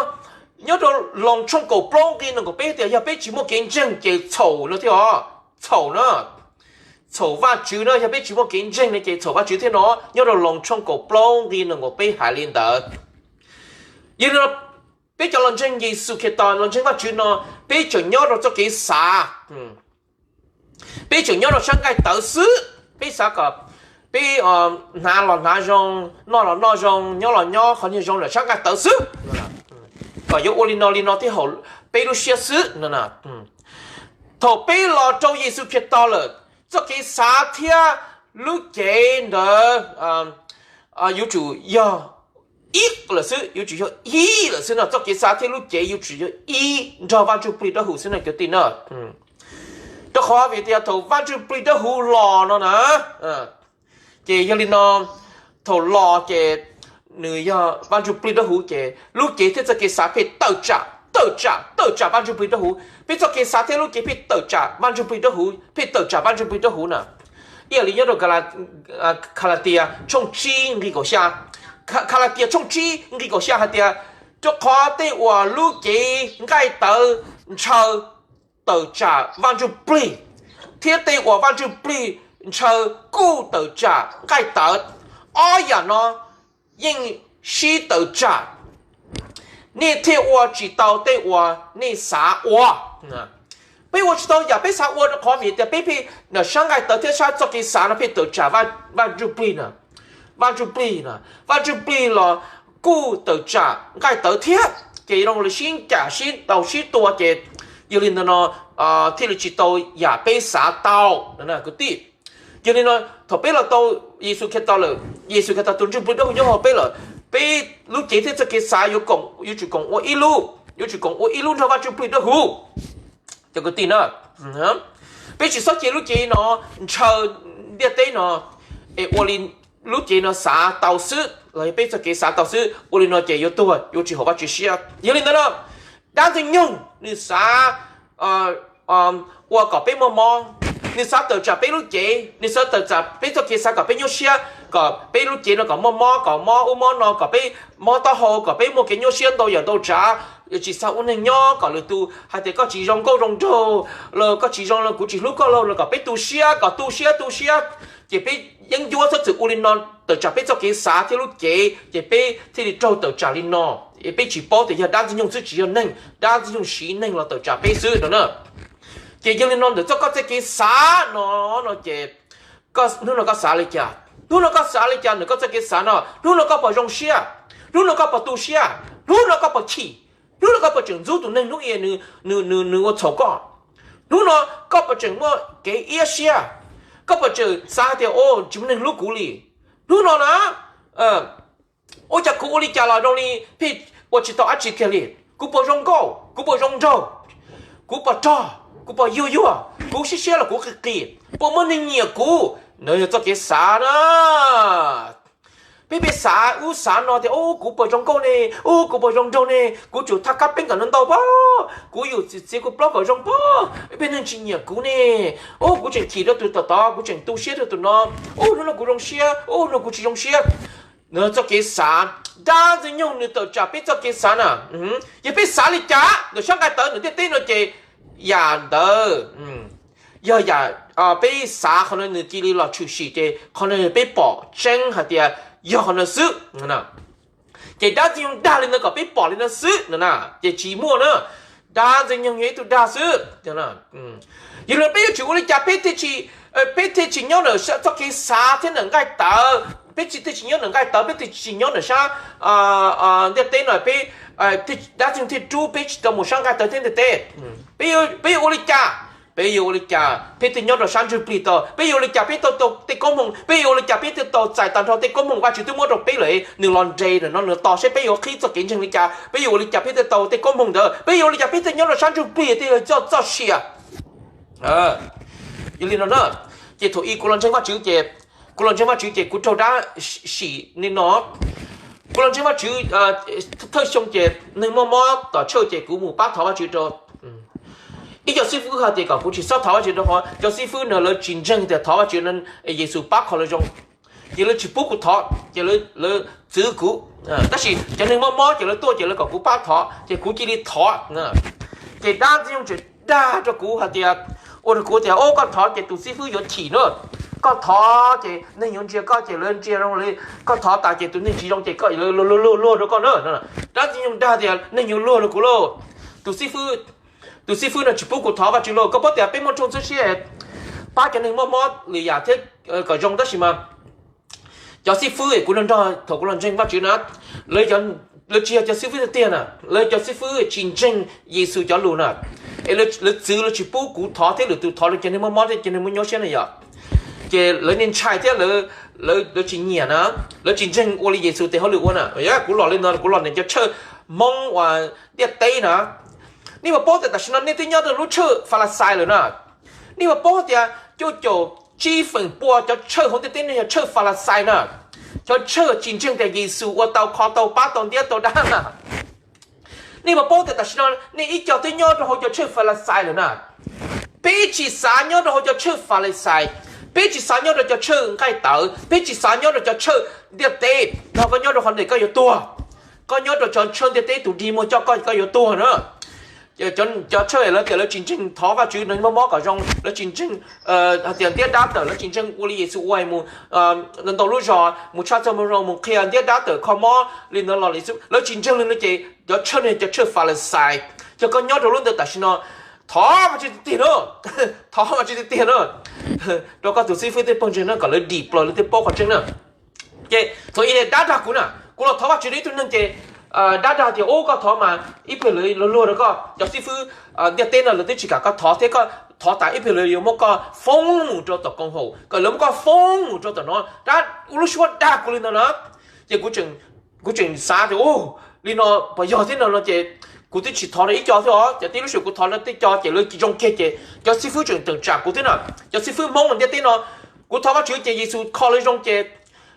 nyob rau Loos tshooj kaum plaub nqi nees nkaum peb tias yog peb tsis muaj kev ntseeg ces txhaum no thiab os, txhaum na, txhaum Vajtswv na, yog peb tsis muaj kev ntseeg no ces txhaum Vajtswv thiab no, nyob rau Loos tshooj kaum plaub nqi nees nkaum peb hais li ntawd. Yog li no, peb cov los ntseeg Yexus Khetos, los ntseeg Vajtswv no, peb tseem nyob rau txoj kev xav, peb tseem nyob rau sab nqaij tawv xwb. Peb xav kom peb hnav los hnav zoo, noj los noj zoo, nyob los nyob qhov niag zoo ntawm sab nqaij tawv xwb, kom yuav ua li no li no thiaj haum peb lub siab xwb no. Thaum peb los rau Yexus Khetos lawm, txoj kev xav thiab lub cev ntawd yuav tsum yog ib lawm xwb, yuav tsum yog ib lawm xwb no. Txoj kev xav thiab lub cev yuav tsum yog ib nrog Vaj Ntsuj Plig Dawb Huv xwb no kwv tij na. Rau qhov vim tias thaum Vaj Ntsuj Plig Dawb Huv los no na, ces yog li no, thaum los ces nws yog Vaj Ntsuj Plig Dawb Huv ces lub cev thiab txoj kev xav pheej tawm tsam, tawm tsam, tawm tsam Vaj Ntsuj Plig Dawb Huv. Peb txoj kev xav thiab lub cev pheej tawm tsam Vaj Ntsuj Plig Dawb Huv, pheej tawm tsam Vaj Ntsuj Plig Dawb Huv na. Ib yam li nyob rau Khalatias tshooj tsib nqi kaum xya, Khalatias tshooj tsib nqi kaum xya hais tias, rau qhov tej uas lub cev nqaij tawv ntshaw tawm tsam Vaj Ntsuj Plig, thiab tej uas Vaj Ntsuj Plig ntshaw kuj tawm tsam nqaij tawv. Ob yam no yeej sib tawm tsam, nej thiaj ua tsis tau tej uas nej xav ua. Peb ua tsis tau yam peb xav ua rau qhov vim tias peb pheej, sab nqaij tawv thiab sab txoj kev xav no pheej tawm tsam Vaj Ntsuj Plig na. Vaj Ntsuj Plig na, Vaj Ntsuj Plig los kuj tawm tsam nqaij tawv thiab, ces zoo li sib ncaim sib ntaus sib tua ces yog li ntawd no thiaj li tsis tau yam peb xav tau kwv tij. Yog li no, thaum peb los tau Yexus Khetos lawm, Yexus Khetos tus Ntsuj Plig Dawb Huv nyob hauv peb lawm, peb lub cev thiab txoj kev xav yuav tsum koom ua ib lub, yuav tsum koom ua ib lub nrog Vaj Ntsuj Plig Dawb Huv. Cov kwv tij na, peb tsis txhob cia lub cev no ntshaw ntiaj teb no es ua li lub cev no xav tau xwb los yog peb txoj kev xav tau xwb, ua li no ces yuav tuag yuav tsis haum Vajtswv siab. Yog li ntawd no, dab Ntxwg Nyoog nws xav ua kom peb muaj mob, nws xav tawm tsam peb lub cev, nws xav tawm tsam peb txoj kev xav kom peb nyuaj siab, kom peb lub cev no kom muaj mob, kom mob ub mob no, kom peb mob taub hau, kom peb muaj kev nyuaj siab ntau yam ntau tsav, tsis xav ua neeg nyob, kom lwm tus hais tias koj tsis zoo nkauj zoo nraug los koj tsis zoo los kuv tsis hlub koj los kom peb tu siab, kom tu siab tu siab, ces peb yeeb ncuab txhob txwm ua li no tawm tsam peb txoj kev xav thiab lub cev, ces peb thiaj li raug tawm tsam li no. Peb tsis paub tias yog dab Ntxwg Nyoog xwb tsis yog neeg, dab Ntxwg Nyoog siv neeg los tawm tsam peb xwb no na. Ces yog li no ntawm txoj koj txoj kev xav no, no ces hnub no koj xav li cas, hnub no koj xav li cas ntawm koj txoj kev xav no, hnub no koj puas zoo siab, hnub no koj puas tu siab, hnub no koj puas chim, hnub no koj puas tseem ntxub tus neeg hnub i nws ua txhaum koj, hnub no koj puas tseem muaj kev iab siab, koj puas tseem xav tias o tsis muaj neeg hlub kuv li, hnub no na ua cas kuv ua li cas los zoo li pheej ua tsis tau dab tsi kiag li, kuv puas zoo nkauj, kuv puas zoo nraug, kuv puas rog, kuv puas yuag yuag, kuv siab siab los kuv qis qis, puas muaj neeg nyiam kuv, ntawd yog txoj kev xav na. Peb pheej xav ub xav no tias u kuv puas zoo nkauj ne, u kuv puas zoo nraug ne, kuv tsum thaj kab peeb kom ntau ntau pob, kuv yuav txiv kuv plaub kom zoo pob, peb neeg tsis nyiam kuv ne, u kuv tseem chim rau tus tom tod, kuv tseem tu siab rau tus no, u hnub no kuv zoo siab, u hnub no kuv tsis zoo siab. Nws txoj kev xav, dab Ntxwg Nyoog nws tawm tsam peb txoj kev xav na. Yog peb xav li cas ntawm sab nqaij tawv ntawm ntiaj teb no ces yam ntawd yog yam peb xav qhov no nws cia li los tshwm sim ces qhov no peb pom tseeb hais tias yog qhov no xwb. Ces dab Ntxwg Nyoog dag li ntawd kom peb pom li ntawd xwb no na, ces tsis muaj na. Dab Ntxwg Nyoog yog ib tug dag xwb. Yog li peb yuav tsum ua li cas peb thiaj tsis nyob ntawm txoj kev xav thiab ntawm nqaij tawv, peb thiaj tsis nyob ntawm nqaij tawv, peb thiaj tsis nyob ntawm sab ntiaj teb no, peb dab Ntxwg Nyoog thiaj rub peb tsis tau mus sab nqaij tawv thiab ntiaj teb. Peb yuav ua li cas Peb yuav ua li cas peb thiaj nyob rau sab ntsuj plig tau? Peb yuav ua li cas peb thiaj tau tej koob hmoov? Peb yuav ua li cas peb thiaj tau txais tag nrho tej koob hmoov Vajtswv twb muab rau peb lawm? Nws los nres lawm no nws tos seb peb yuav qhib txoj kev ntseeg li cas? Peb yuav ua li cas peb thiaj tau tej koob hmoov ntawd? Peb yuav ua li cas peb thiaj nyob rau sab ntsuj plig thiaj yog txoj sia? Yog li no na, ces thaum ub kuv los ntseeg Vajtswv ces, kuv los ntseeg Vajtswv ces kuv raug dab sim li no. Kuv los ntseeg Vajtswv thawj xyoo ces neeg muaj mob tom church ces kuv mus pab thov Vajtswv rau ib co xib fwb hais tias kom kuv tsis txhob thov Vajtswv rau qhov cov xib fwb no lawv tsis ntseeg tias thov Vajtswv no Yexus pab qhov lawv zoo, ces lawv tsis pub kuv thov ces lawv txwv kuv. Tab sis cov neeg muaj mob ces lawv tuaj ces lawv kom kuv pab thov ces kuv cia li thov. Ces dab ntxwg nyoog tseem dag rau kuv hais tias, ua rau kuv tias, o, koj thov ces tus xib fwb yuav chim na, koj thov ces neeg yuav ntsia koj ces lawv ntsia zoo li koj thov tas ces tus neeg tsis zoo ces koj, lawv luag luag rau koj na. Dab ntxwg nyoog dag tias neeg yuav luag rau kuv lauj. Tus xib fwb, tus xib fwb no tsis pub kuv thov Vajtswv lauj. Koj paub tias peb muaj rooj txhua siab pab cov neeg muaj mob li yam thiab kom zoo tab sis mas cov xib fwb kuv nrog nrog thaum kuv los ntseeg Vajtswv na, lawv tsis yog cov xib fwb tiag tiag na, lawv cov xib fwb tsis ntseeg Yexus cov lus na, es lawv txwv lawv tsis pub kuv thov thiab lwm tus thov rau cov neeg muaj mob thiab cov neeg muaj nyuaj siab na yom. Ces lawv niaj ntshai thiab lawv tsis nyiam na, lawv tsis ntseeg ua li Yexus tes hauj lwm ua na. Kuv los li no kuv los ntawm cov church Hmoob uas ntiaj teb na. Nej puas paub tias tam sim no nej twb nyob rau lub church Falixais lawm na. Nej puas paub tias cuaj caum tsib feem pua cov church hauv ntiaj teb no yog church Falixais na, cov church tsis ntseeg tias Yexus ua tau kho tau pab tau ntiab tau dab na. Nej puas paub tias tam sim no nej ib co twb nyob rau hauv cov church Falixais lawm na. Peb tsis xav nyob rau hauv cov church Falixais, peb tsis xav nyob rau cov church nqaij tawv, peb tsis xav nyob rau cov church ntiaj teb no. Koj nyob rau qhov ntawd koj yuav tuag. Koj nyob rau cov church ntiaj teb tus dig muag coj koj, koj yuav tuag na. Cov church lawv tias lawv tsis ntseeg thov Vajtswv, neeg muaj mob kom zoo, lawv tsis ntseeg hais tias ntiab dab tawm, lawv tsis ntseeg ua li Yexus ua mus ntau lub zos mus tshaj txog mus zoo mus qhia ntiab dab tawm kho mob li ntawd los li, lawv tsis ntseeg li no ces cov church no cov church Falixais. Yog koj nyob rau lub ntawd tam sim no, thov Vajtswv tiag tiag na, thov Vajtswv tiag tiag na, rau koj tus xib fwb tej pawg ntseeg na kom lawv dim plaws lawv thiaj paub qhov tseeb na. Ces thaum ub dab dag kuv na, kuv los thov Vajtswv rau ib tug neeg ces dab dag tias, ub, koj thov mas ib pliag lawv luag luag rau koj. Cov xib fwb ntiaj teb no lawv twb tsis kam koj thov thiab, koj thov tas ib pliag lawv yuav muab koj foob mus rau tom koom haum, kom lawv muab koj foob mus rau tom no. Dab ua lub suab dag kuv li ntawd na. Ces kuv tseem xav tias, u, li no puas yog thiab no no ces kuv twb tsis thov rau ib co thiab os. Ces tib lub sij hawm kuv thov rau tej co ces lawv zoo kiag ces cov xib fwb tseem tawm tsam kuv thiab na. Cov xib fwb Hmoob ntiaj teb no, kuv thov Vajtswv ces Yexus kho lawv zoo ces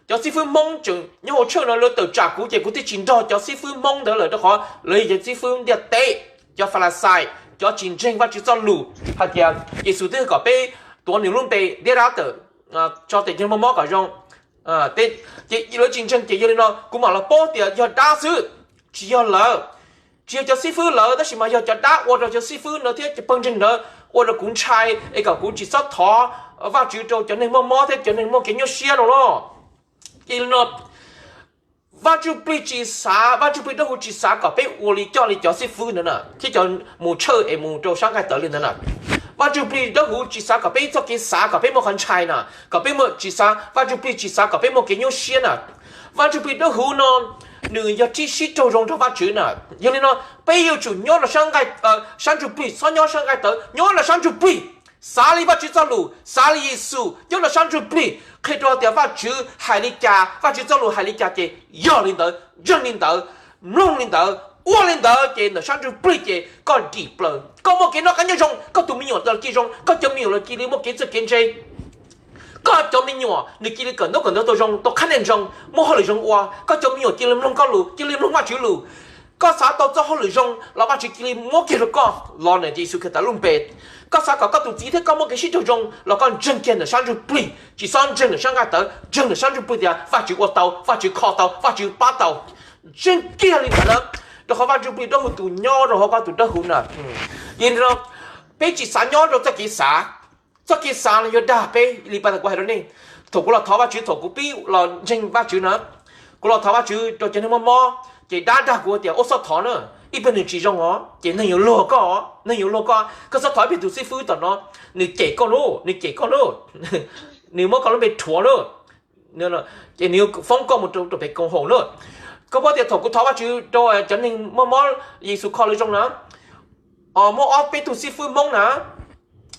cov xib fwb Hmoob tseem nyob hauv church no lawv tawm tsam kuv ces kuv thiaj tsis nrog cov xib fwb Hmoob ntawd lawm rau qhov lawv yog cov xib fwb ntiaj teb, cov Falixais, cov tsis ntseeg Vajtswv txoj lus hais tias Yexus twb kom peb tuav nws lub npe ntiab dab tawm, tso tes cov muaj mob kom zoo. Ces lawv tsis ntseeg ces yog li no kuv mam los paub tias yog dab xwb, tsis yog lawv, tsis yog cov xib fwb lawv tab sis mas yog cov dab ua rau cov xib fwb ntawd thiab cov pawg ntseeg ntawd ua rau kuv ntshai es kom kuv tsis txhob thov Vajtswv rau cov neeg muaj mob thiab cov neeg muaj kev nyuaj siab no los. Ces li no Vaj Ntsuj Plig tsis xav, Vaj Ntsuj Plig Dawb Huv tsis xav kom peb ua li coj li cov xib fwb ntawd na thiab cov mus church es mus rau sab nqaij tawv li ntawd na. Vaj Ntsuj Plig Dawb Huv tsis xav kom peb txoj kev xav kom peb muaj qhov ntshai na, kom peb muaj tsis xav, Vaj Ntsuj Plig tsis xav kom peb muaj kev nyuaj siab na. Vaj Ntsuj Plig Dawb Huv no nws yog sib raug zoo nrog Vajtswv na. Yog li no peb yuav tsum nyob rau sab nqaij, sab ntsuj plig, txhob nyob sab nqaij tawv, nyob rau sab ntsuj plig, xav li Vajtswv txoj lus, xav li Yexus, nyob rau sab ntsuj plig, qhia rau tias Vajtswv hais li cas, Vajtswv txoj lus hais li cas ces yog li ntawd, ntseeg li ntawd, mloog li ntawd, ua li ntawd ces ntawm sab ntsuj plig ces koj dim plaws, koj muaj kev noj qab nyob zoo, koj tus me nyuam los cia zoo, koj cov me nyuam los cia li muaj kev txawj kev ntse, koj cov me nyuam nws cia li kawm ntaub kawm ntawv tau zoo, tau qhab ntoo zoo, muaj hauj lwm zoo ua, koj cov me nyuam cia li mloog koj lus, cia li mloog Vajtswv lus. Koj xav tau txoj hauj lwm zoo los Vajtswv cia li muab kiag rau koj los ntawm Yexus Khetos lub npe. Koj xav kom koj tus txiv thiab koj muaj kev sib raug zoo los koj ntseeg kiag ntawm sab ntsuj plig, tsis txhob ntseeg ntawm sab nqaij tawv, ntseeg ntawm sab ntsuj plig tias Vajtswv ua tau, Vajtswv kho tau, Vajtswv pab tau. Ntseeg kiag li ntawd na, rau qhov Vaj Ntsuj Plig Dawb Huv tus nyob rau hauv koj tus dawb huv na. Yog li no peb tsis xav nyob rau txoj kev xav. Txoj kev xav no yuav dag peb li pas tas kuv hais rau nej. Thaum kuv los thov Vajtswv, thaum kuv pib los ntseeg Vajtswv na, kuv los thov Vajtswv rau cov neeg muaj mob, ces dab dag kuv tias ua txhob thov na, ib pliag nws tsis zoo os ces neeg yuav luag koj, neeg yuav luag koj. Koj txhob thov ib pliag tus xib fwb tom no, nws cem koj lauj, nws cem koj lauj, nws muab koj lub npe rhuav lauj, ces nws yuav foob koj mus rau pem koom haum lauj. Koj paub tias thaum kuv thov Vajtswv rau cov neeg muaj mob Yexus kho lawv zoo na, muaj ob peb tug xib fwb Hmoob na,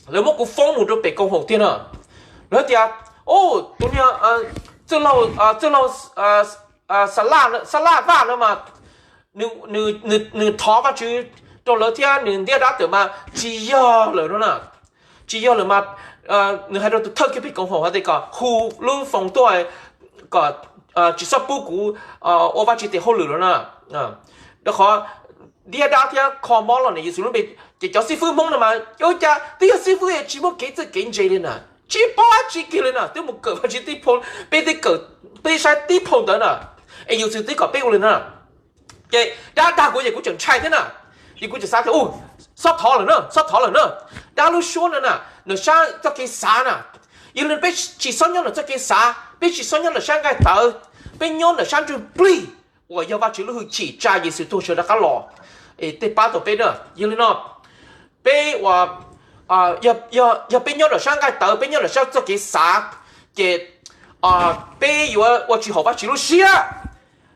lawv muab kuv foob mus rau pem koom haum tiag no. Lawv tias, tus niag txwj laug, txwj laug Xab Laj Vaj no mas nws thov Vajtswv rau lawv thiab nws ntiab dab tawm mas tsis yog lawm no na. Tsis yog lawm mas nws hais rau tus thawj kiag pem koom haum hais tias kom hu lub foos tuaj kom tsis txhob pub kuv ua Vajtswv tes hauj lwm lawm na. Rau qhov ntiab dab thiab kho mob los ntawm Yexus lub npe. Ces cov xib fwb Hmoob no mas ua cas twb yog xib fwb tsis muaj kev txawj kev ntse li na, tsis paub dab tsi kiag li na, twb mus kawm Vajtswv tib phau, peb twb kawm, peb saib tib phau ntawv na, es Yexus twb kom peb ua li na. Ces dab dag kuv ces kuv tseem ntshai thiab na. Ces kuv tseem xav tias, u, txhob thov lawm na, txhob thov lawm na. Dab lub suab no na, nws sab txoj kev xav na. Yog li peb tsis txhob nyob nws txoj kev xav, peb tsis txhob nyob nws sab nqaij tawv, peb nyob nws sab ntsuj plig uas yog Vajtswv lub hwj chim tsa Yexus tuag sawv rov qab los, es tej pab tau peb na. Yog li no, peb ua, yog peb nyob nws sab nqaij tawv, peb nyob nws sab txoj kev xav, ces peb yuav ua tsis haum Vajtswv lub siab.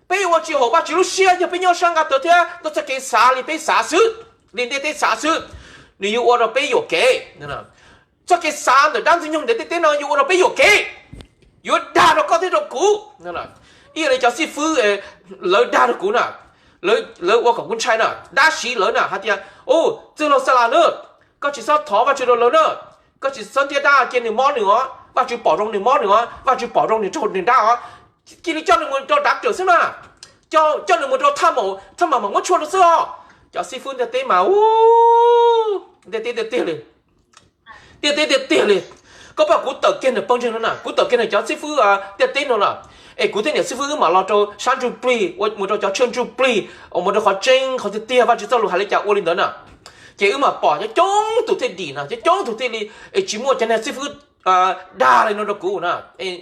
Peb yuav ua tsis haum Vajtswv lub siab yog peb nyob sab nqaij tawv thiab nyob txoj kev xav li peb xav xwb, li ntiaj teb xav xwb. Nws yuav ua rau peb yuam kev. Txoj kev xav ntawm dab ntxwg nyoog ntiaj teb no yuav ua rau peb yuam kev, yuav dag rau koj thiab rau kuv. Ib yam li cov xib fwb lawv dag rau kuv na, lawv ua kom kuv ntshai na, dab siv lawv na hais tias, u, txwj laug Xab Laj na, koj tsis txhob thov Vajtswv rau lawv na, koj tsis txhob ntiab dab cia nws mob nws os, Vajtswv pom zoo nws mob nws os, Vajtswv pom zoo nws raug nws dab os. Cia li coj nws mus rau dav kawm xwb na, coj nws mus rau thaj maum, thaj maum mas muab tshuaj rau xwb os. Cov xib fwb ntiaj teb mas, u, ntiaj teb tiag tiag li, ntiaj teb tiag tiag li. Koj pom kuv tawm kiag nws pawg ntseeg no na, kuv tawm kiag nws cov xib fwb ntiaj teb no na, es kuv thiab niam xib fwb wb mam los rau sab ntsuj plig, mus rau cov tshawj ntsuj plig, mus rau qhov tseeb qhov tiag tiag Vajtswv txoj lus hais li cas ua li ntawd na. Ces wb mam pom coob coob tus thiaj dim na, coob coob tus thiaj li, es tsis muaj cov niag xib fwb dag li no rau kuv na,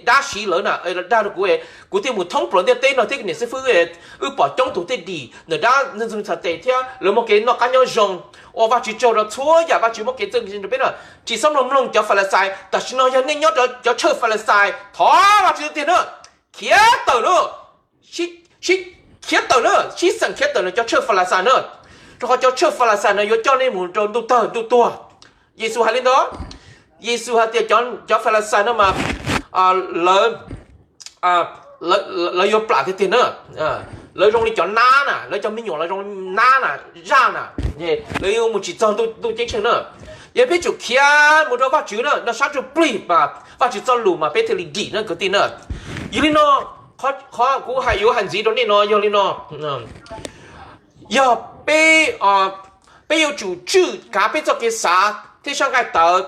dab siv lawv na, dag rau kuv, kuv thiaj mus thoob plaws ntiaj teb no thiab niam xib fwb, wb pom coob tus thiaj dim ntawm dab ntxwg nyoog txhais tes thiab lawv muaj kev noj qab nyob zoo, ua Vajtswv tsaug rau txhua yam Vajtswv muab kev txawj kev ntse rau peb na. Tsis txhob mloog mloog cov Falixais, tam sim no yog nej nyob rau cov tshawj Falixais, thov Vajtswv tiag na, khiav tawm na, sib khiav tawm na, sib xeem khiav tawm na cov tshawj Falixais na, rau qhov cov tshawj Falixais no yuav coj nej mus rau ntuj tawg ntuj tuag. Yexus hais li ntawd, Yexus hais tias cov Falixais no mas lawv yuav plam tiag tiag na, lawv zoo li cov nab na, lawv cov me nyuam los zoo nab na, zaj na, lawv yuav mus tsis txog ntuj ceeb tsheej na. Yog peb tsum khiav mus rau Vajtswv na, nyob sab ntsuj plig mas Vajtswv txoj lus mas peb thiaj li dim na kwv tij na. Yog li no, qhov kuv hais yuav hais ntxiv rau nej no yog li no, yog peb, peb yuav tsum tswj kav peb txoj kev xav thiab sab nqaij tawv.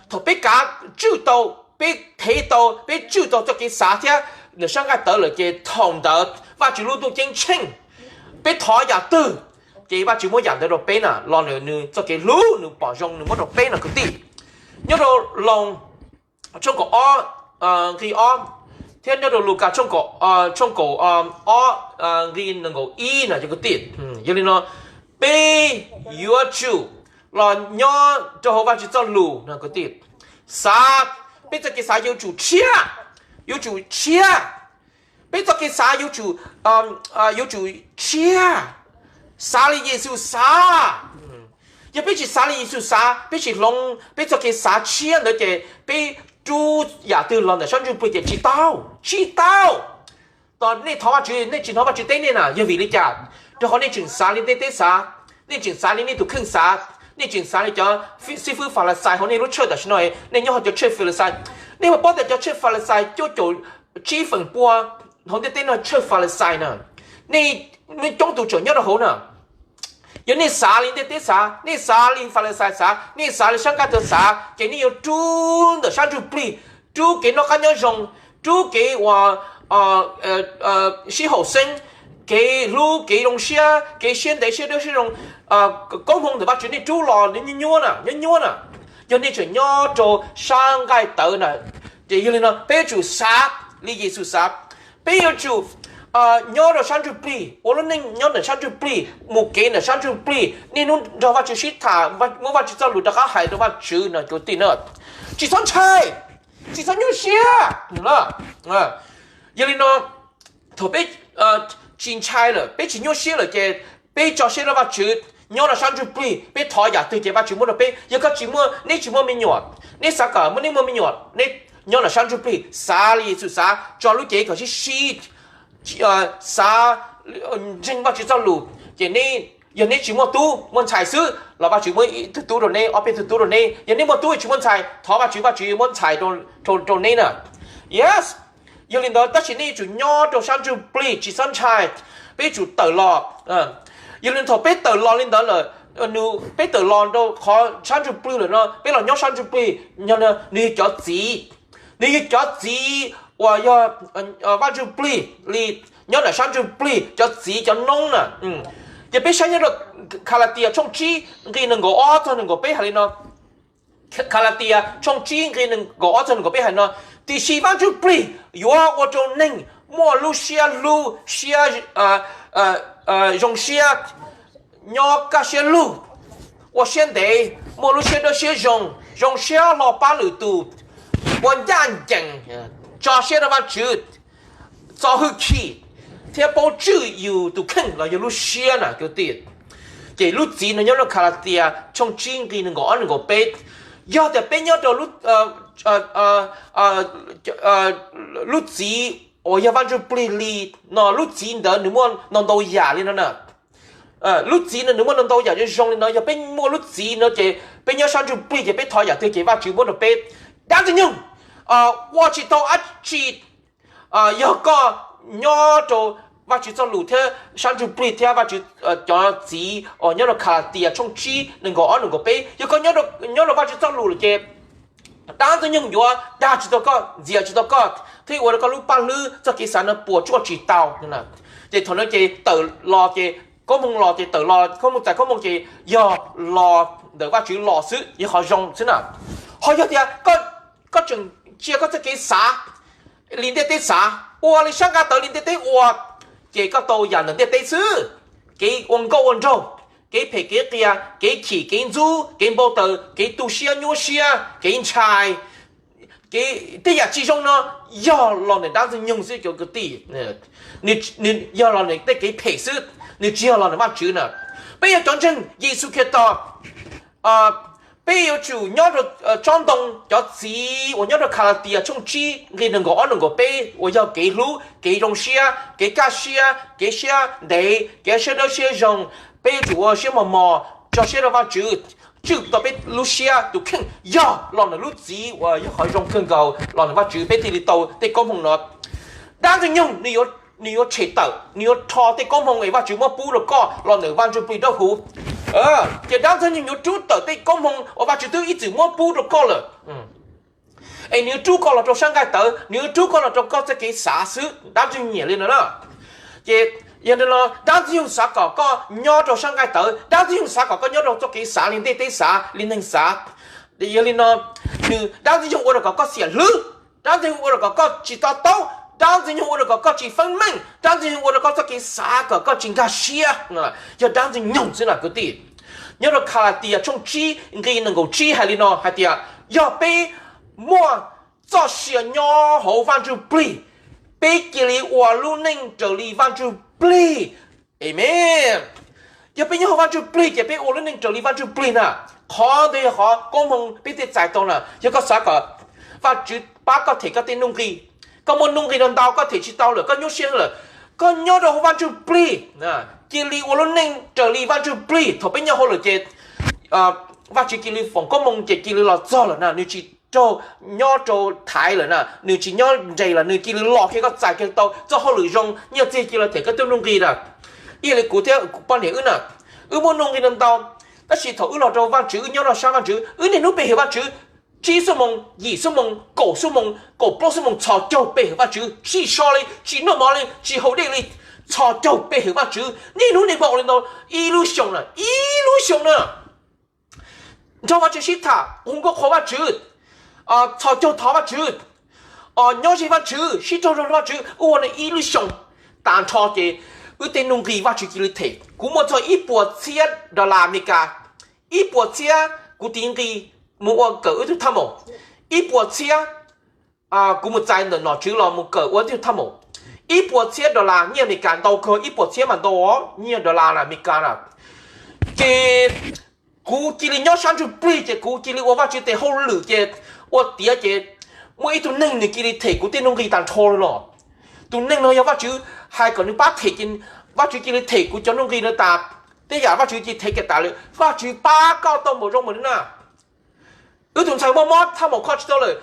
Thaum peb kav tswj tau, peb thev tau, peb tswj tau txoj kev xav thiab nws sab nqaij tawv lawm ces thaum ntawd Vajtswv lub ntuj ceeb tsheej, peb thov yam twg ces Vajtswv muab yam ntawd rau peb na, los ntawm nws txoj kev hlub nws pom zoo nws muab rau peb no kwv tij. Nyob rau Loos tshooj kaum ob nqi ob, thiab nyob rau Lukas tshooj kaum ob nqi nees nkaum ib no cov kwv tij. Yog li no, peb yuav tsum los nyob rau hauv Vajtswv txoj lus no kwv tij. Xav, peb txoj kev xav yuav tsum tshiab, yuav tsum tshiab. Peb txoj kev xav yuav tsum, yuav tsum tshiab, xav li Yexus xav. Yog peb tsis xav li Yexus xav, peb tsis hloov peb txoj kev xav tshiab ntawd ces peb rub yam twg los ntawm sab ntsuj plig ces tsis tau, tsis tau. Tos nej thov Vajtswv, nej tsis hnov Vajtswv teb nej na, yog vim li cas? Rau qhov nej tseem xav li ntiaj teb xav, nej tseem xav li nej tus kheej xav, nej tseem xav li cov xib fwb Falixais hauv nej lub tshawj tam sim no, nej nyob hauv cov tshawj Falixais. Nej puas paub tias cov tshawj Falixais cuaj caum tsib feem pua hauv ntiaj teb no tshawj Falixais na, nej coob tus tseem nyob rau hauv na. Yog nej xav li ntiaj teb xav, nej xav li Falixais xav, nej xav li sab nqaij tawv xav, ces nej yuav rub ntawm sab ntsuj plig, rub kev noj qab nyob zoo, rub kev uas sib haum xeeb, kev hlub kev zoo siab, kev siab ntev siab dawb siab zoo, koob hmoov ntawm Vajtswv nej rub los nyob nyuaj nyuaj na, nyob nyuaj na. Yog nej tseem nyob rau sab nqaij tawv na, ces yog li no peb yuav tsum xav li Yexus xav. Peb yuav tsum nyob rau sab ntsuj plig, ua lub neej nyob ntawm sab ntsuj plig, mus kev ntawm sab ntsuj plig, niaj hnub nrog Vajtswv sib tham, muab Vajtswv txoj lus rov qab hais rau Vajtswv no kwv tij na. Tsis txhob ntshai, tsis txhob nyuaj siab. Yog li no, thaum peb tsis ntshai lawm, peb tsis nyuaj siab lawm ces peb tso siab rau Vajtswv, Nyob rau sab ntsuj plig, peb thov yam twg ces Vajtswv muab rau peb. Yog koj tsis muaj, neb tsis muaj me nyuam, neb xav kom muaj, neb muaj me nyuam, neb nyob rau sab ntsuj plig, xav li Yexus xav, tso lub cev kom sib sib, xav ntseeg Vajtswv txoj lus, ces neb, yog neb tsis muaj tub muaj ntxhais xwb los Vajtswv muab ib tug tub rau neb, ob peb tug tub rau neb. Yog neb muaj tub tsis muaj ntxhais, thov Vajtswv, Vajtswv muab ntxhais rau neb na. Yes. Yog li ntawd, tab sis nej yuav tsum nyob rau sab ntsuj plig, tsis txhob ntshai, peb yuav tsum tawm los. Yog li thaum peb tawm los li ntawd lawm, peb tawm los rau qhov sab ntsuj plig lawm no, peb los nyob sab ntsuj plig, nws yog cov txiv, nws yog cov txiv uas yog Vaj Ntsuj Plig li, nyob ntawm sab ntsuj plig, cov txiv cov noob na. Ces peb saib nyob rau Kalatias tshooj tsib nqi nees nkaum ob txog nees nkaum peb hais li no. Kalatias tshooj tsib nqi nees nkaum ob txog nees nkaum peb hais no: Tiam sis Vaj Ntsuj Plig yuav ua rau neeg muaj lub siab hlub, siab zoo siab, nyob kaj siab lug, ua siab ntev, muaj lub siab dawb siab zoo, zoo siab hlo pab lwm tus, ua ncaj ncees, tso siab rau Vajtswv, txo hwj chim, thiab paub tswj yus tus kheej los yog lub siab na kwv tij. Ces lub txiv no nyob rau Kalatias tshooj tsib nqi nees nkaum ob nees nkaum peb. Yog tias peb nyob rau lub txiv uas yog Vaj Ntsuj Plig li no, lub txiv ntawd nws muaj ntau ntau yam li no na. Lub txiv no nws muaj ntau ntau yam zoo zoo li no. Yog peb muaj lub txiv no ces peb nyob sab ntsuj plig ces peb thov yam twg ces Vajtswv muab rau peb. Dab ntxwg nyoog ua tsis tau dab tsi. Yog koj nyob rau Vajtswv txoj lus thiab sab ntsuj plig thiab Vajtswv cov txiv uas nyob rau Kalatias tshooj tsib nees nkaum ob nees nkaum peb, yog koj nyob rau Vajtswv txoj lus lawm ces dab ntxwg nyoog yuav dag tsis tau koj, ntxias tsis tau koj, thiab ua rau koj lub paj hlwb txoj kev xav no puas tsuaj tsis tau. Ces thaum no ces tawm los ces koob hmoov los ces tawm los koob hmoov txais koob hmoov ces yog los ntawm Vajtswv los xwb, yog qhov zoo xwb na. Ho yog tias koj tseem cia koj txoj kev xav li ntiaj teb xav, ua li sab nqaij tawv li ntiaj teb ua, ces koj tau yam ntawm ntiaj teb xwb. Kev ua nkauj ua nraug, kev phem kev qias, kev chim kev ntxub, kev npau taws, kev tu siab nyuaj siab, kev ntshai, kev tej yam tsis zoo no yog los ntawm dab ntxwg nyoog xwb cov kwv tij. Yog los ntawm tej kev phem xwb, nws tsis yog los ntawm Vajtswv na. Peb yog cov ntseeg Yexus Khetos, peb yuav tsum nyob rau tsob ntoo cov txiv uas nyob rau Kalatias tshooj tsib nqi nees nkaum ob nees nkaum peb uas yog kev hlub, kev zoo siab, kev kaj siab, kev siab ntev, kev siab dawb siab zoo. Peb yuav tsum ua siab mos mos, tso siab rau Vajtswv, tswj tau peb lub siab tus kheej, yog los ntawm lub txiv uas yog qhov zoo kawg nkaus los ntawm Vajtswv peb thiaj li tau tej koob hmoov no. Dab ntxwg nyoog nws yuav tshem tawm, nws yuav rho tej koob hmoov es Vajtswv muab pub rau koj los ntawm Vaj Ntsuj Plig Dawb Huv. Ces dab ntxwg nyoog yuav rub tawm tej koob hmoov uas Vajtswv twb ib txwm muab pub rau koj lawm. Es nws yuav rub koj los rau sab nqaij tawv, nws yuav rub koj los rau koj txoj kev xav xwb, dab ntxwg nyoog nyiam li no na. Ces yog li no dab ntxwg nyoog xav kom koj nyob rau sab nqaij tawv, dab ntxwg nyoog xav kom koj nyob rau txoj kev xav li ntiaj teb xav, li neeg xav. Yog li no, nws dab ntxwg nyoog ua rau kom koj xiam hlwb, dab ntxwg nyoog ua rau kom koj tsis to taub, dab ntxwg nyoog ua rau kom koj tsis feeb meej, dab ntxwg nyoog ua rau koj txoj kev xav kom koj tsis nkag siab, yog dab ntxwg nyoog xwb na kwv tij. Nyob rau Kalatias tshooj tsib nqi nees nkaum tsib hais li no hais tias, yog peb muaj txoj sia nyob hauv Vaj Ntsuj Plig, peb cia li ua lub neej raws li Vaj Ntsuj Plig. Amees. Yog peb nyob hauv Vaj Ntsuj Plig ces peb ua lub neej raws li Vaj Ntsuj Plig na. Qhov ntawd yog qhov koob hmoov peb thiaj txais tau na. Yog koj xav kom Vajtswv pab koj them koj tej nuj nqis, koj muaj nuj nqis no ntau koj them tsis tau lawm, koj nyuaj siab lawm, koj nyob rau hauv Vaj Ntsuj Plig, cia li ua lub neej raws li Vaj Ntsuj Plig. Thaum peb nyob hauv lawm ces Vajtswv cia li foom koob hmoov ces cia li los txog lawm na, nws tsis raug nyob rau thaiv lawm na, nws tsis nyob nres lawm, nws cia li los kiag, koj txais kiag tau txoj hauj lwm zoo, nyiaj txiag cia li los them koj tej nuj nqis na. Ib yam li kuv thiab kuv poj niam wb na, wb muaj nuj nqis no ntau, tab sis thaum wb los rau Vajtswv, wb nyob rau sab Vajtswv, wb niaj hnub pe hawm Vajtswv, tsib xuab moos, yim xuab moos, kaum xuab moos, kaum plaub xuab moos txhos caug pe hawm Vajtswv, tsis so li, tsis noj mov li, tsis haus dej li, txhos caug pe hawm Vajtswv niaj hnub niaj hmo li ntawd ib lub xyoos na, ib lub xyoos na. Nrog Vajtswv sib tham, hu nkauj qhuas Vajtswv, txhos caug thov Vajtswv, nyob ze Vajtswv, sib raug zoo rau Vajtswv, ua no ib lub xyoos. Tas nrho ces wb tej nuj nqis Vajtswv cia li them. Kuv muaj txog ib puas txhiab dollar Amelikas, ib puas txhiab kuv tiv nqi mus ua kawm wb tug thaj maum, ib puas txhiab kuv mus txais ntawm nom tswv los mus kawm ua tug thaj maum, ib puas txhiab dollar nyiaj Amelikas, ntau kawg, ib puas txhiab mas ntau os, nyiaj dollar Amelikas na. Ces kuv cia li nyob sab ntsuj plig ces kuv cia li ua Vajtswv tes hauj lwm ces ua tiav ces muaj ib tug neeg nws cia li them kuv tej nuj nqis tag nrho li no. Tus neeg no yog Vajtswv hais kom nws pab them ces Vajtswv cia li them kuv cov nuj nqis no tas. Tej yam Vajtswv cia li them kiag tas lawm, Vajtswv pab koj tau npaum zoo mas na. Wb tus ntxhais muaj mob thaj maum kho tsis tau lawm,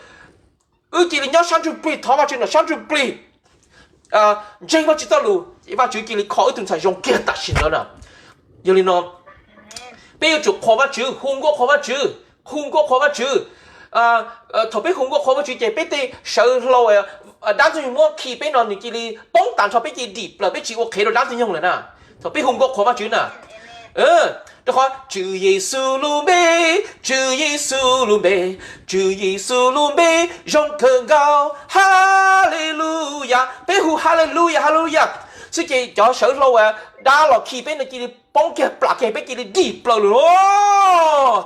wb cia li nyob sab ntsuj plig thov Vajtswv no sab ntsuj plig ntseeg Vajtswv txoj lus, Vajtswv cia li kho wb tus ntxhais zoo kiag tam sim ntawd na. Yog li no peb yuav tsum qhuas Vajtswv, hu nkauj qhuas Vajtswv, hu nkauj qhuas Vajtswv. Thaum peb hu nkauj qhuas Vajtswv ces peb tej sawv hlau dab ntxwg nyoog muab khi peb no nws cia li poob tas nrho, peb cia li dim plaws, peb tsis ua qhev rau dab ntxwg nyoog lawm na. Thaum peb hu nkauj qhuas Vajtswv na, rau qhov Tswv Yexus lub npe, Tswv Yexus lub npe, Tswv Yexus lub npe zoo kawg nkaus, Haleluyas. Peb hu Haleluyas, Haleluyas xwb ces cov sawv hlau dab los khi peb no cia li poob kiag plam kiag, peb cia li dim plaws lawm.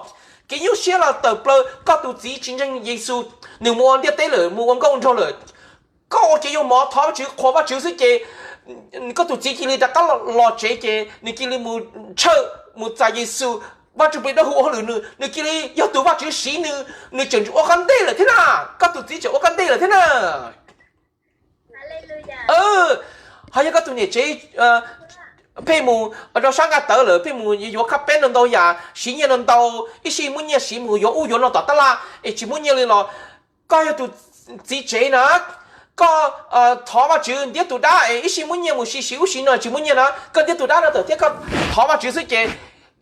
Kev nyuaj siab los tawm plaws, koj tus txiv tsis ntseeg Yexus, nws mus ua ntiaj teb lawm, mus ua nkauj nraug lawm. Koj ua kev yuav mov thov Vajtswv qhuas Vajtswv xwb ces koj tus txiv cia li rov qab los tsev ces nws cia li mus tshawj mus txais Yexus. Vaj Ntsuj Plig Dawb Huv ua hauj lwm nws, nws cia li yog tus Vajtswv siv nws, nws tseem ua koj ntej lawm thiab na. Koj tus txiv tseem ua koj ntej lawm thiab na. Ho yog koj tus niam tsev pheej mus rau sab nqaij tawv lawm, pheej mus yuav khab peb no ntau yam, siv nyiaj no ntau, ib sij muab nyiaj siv mus yuav ub yuav no tom tab laj es tsis muab nyiaj li los koj yog tus txiv tsev na, koj thov Vajtswv ntiab tus dab es ib sij muab nyiaj mus siv siv ub siv no tsis muab nyiaj na, koj ntiab tus dab no tawm thiab koj thov Vajtswv xwb ces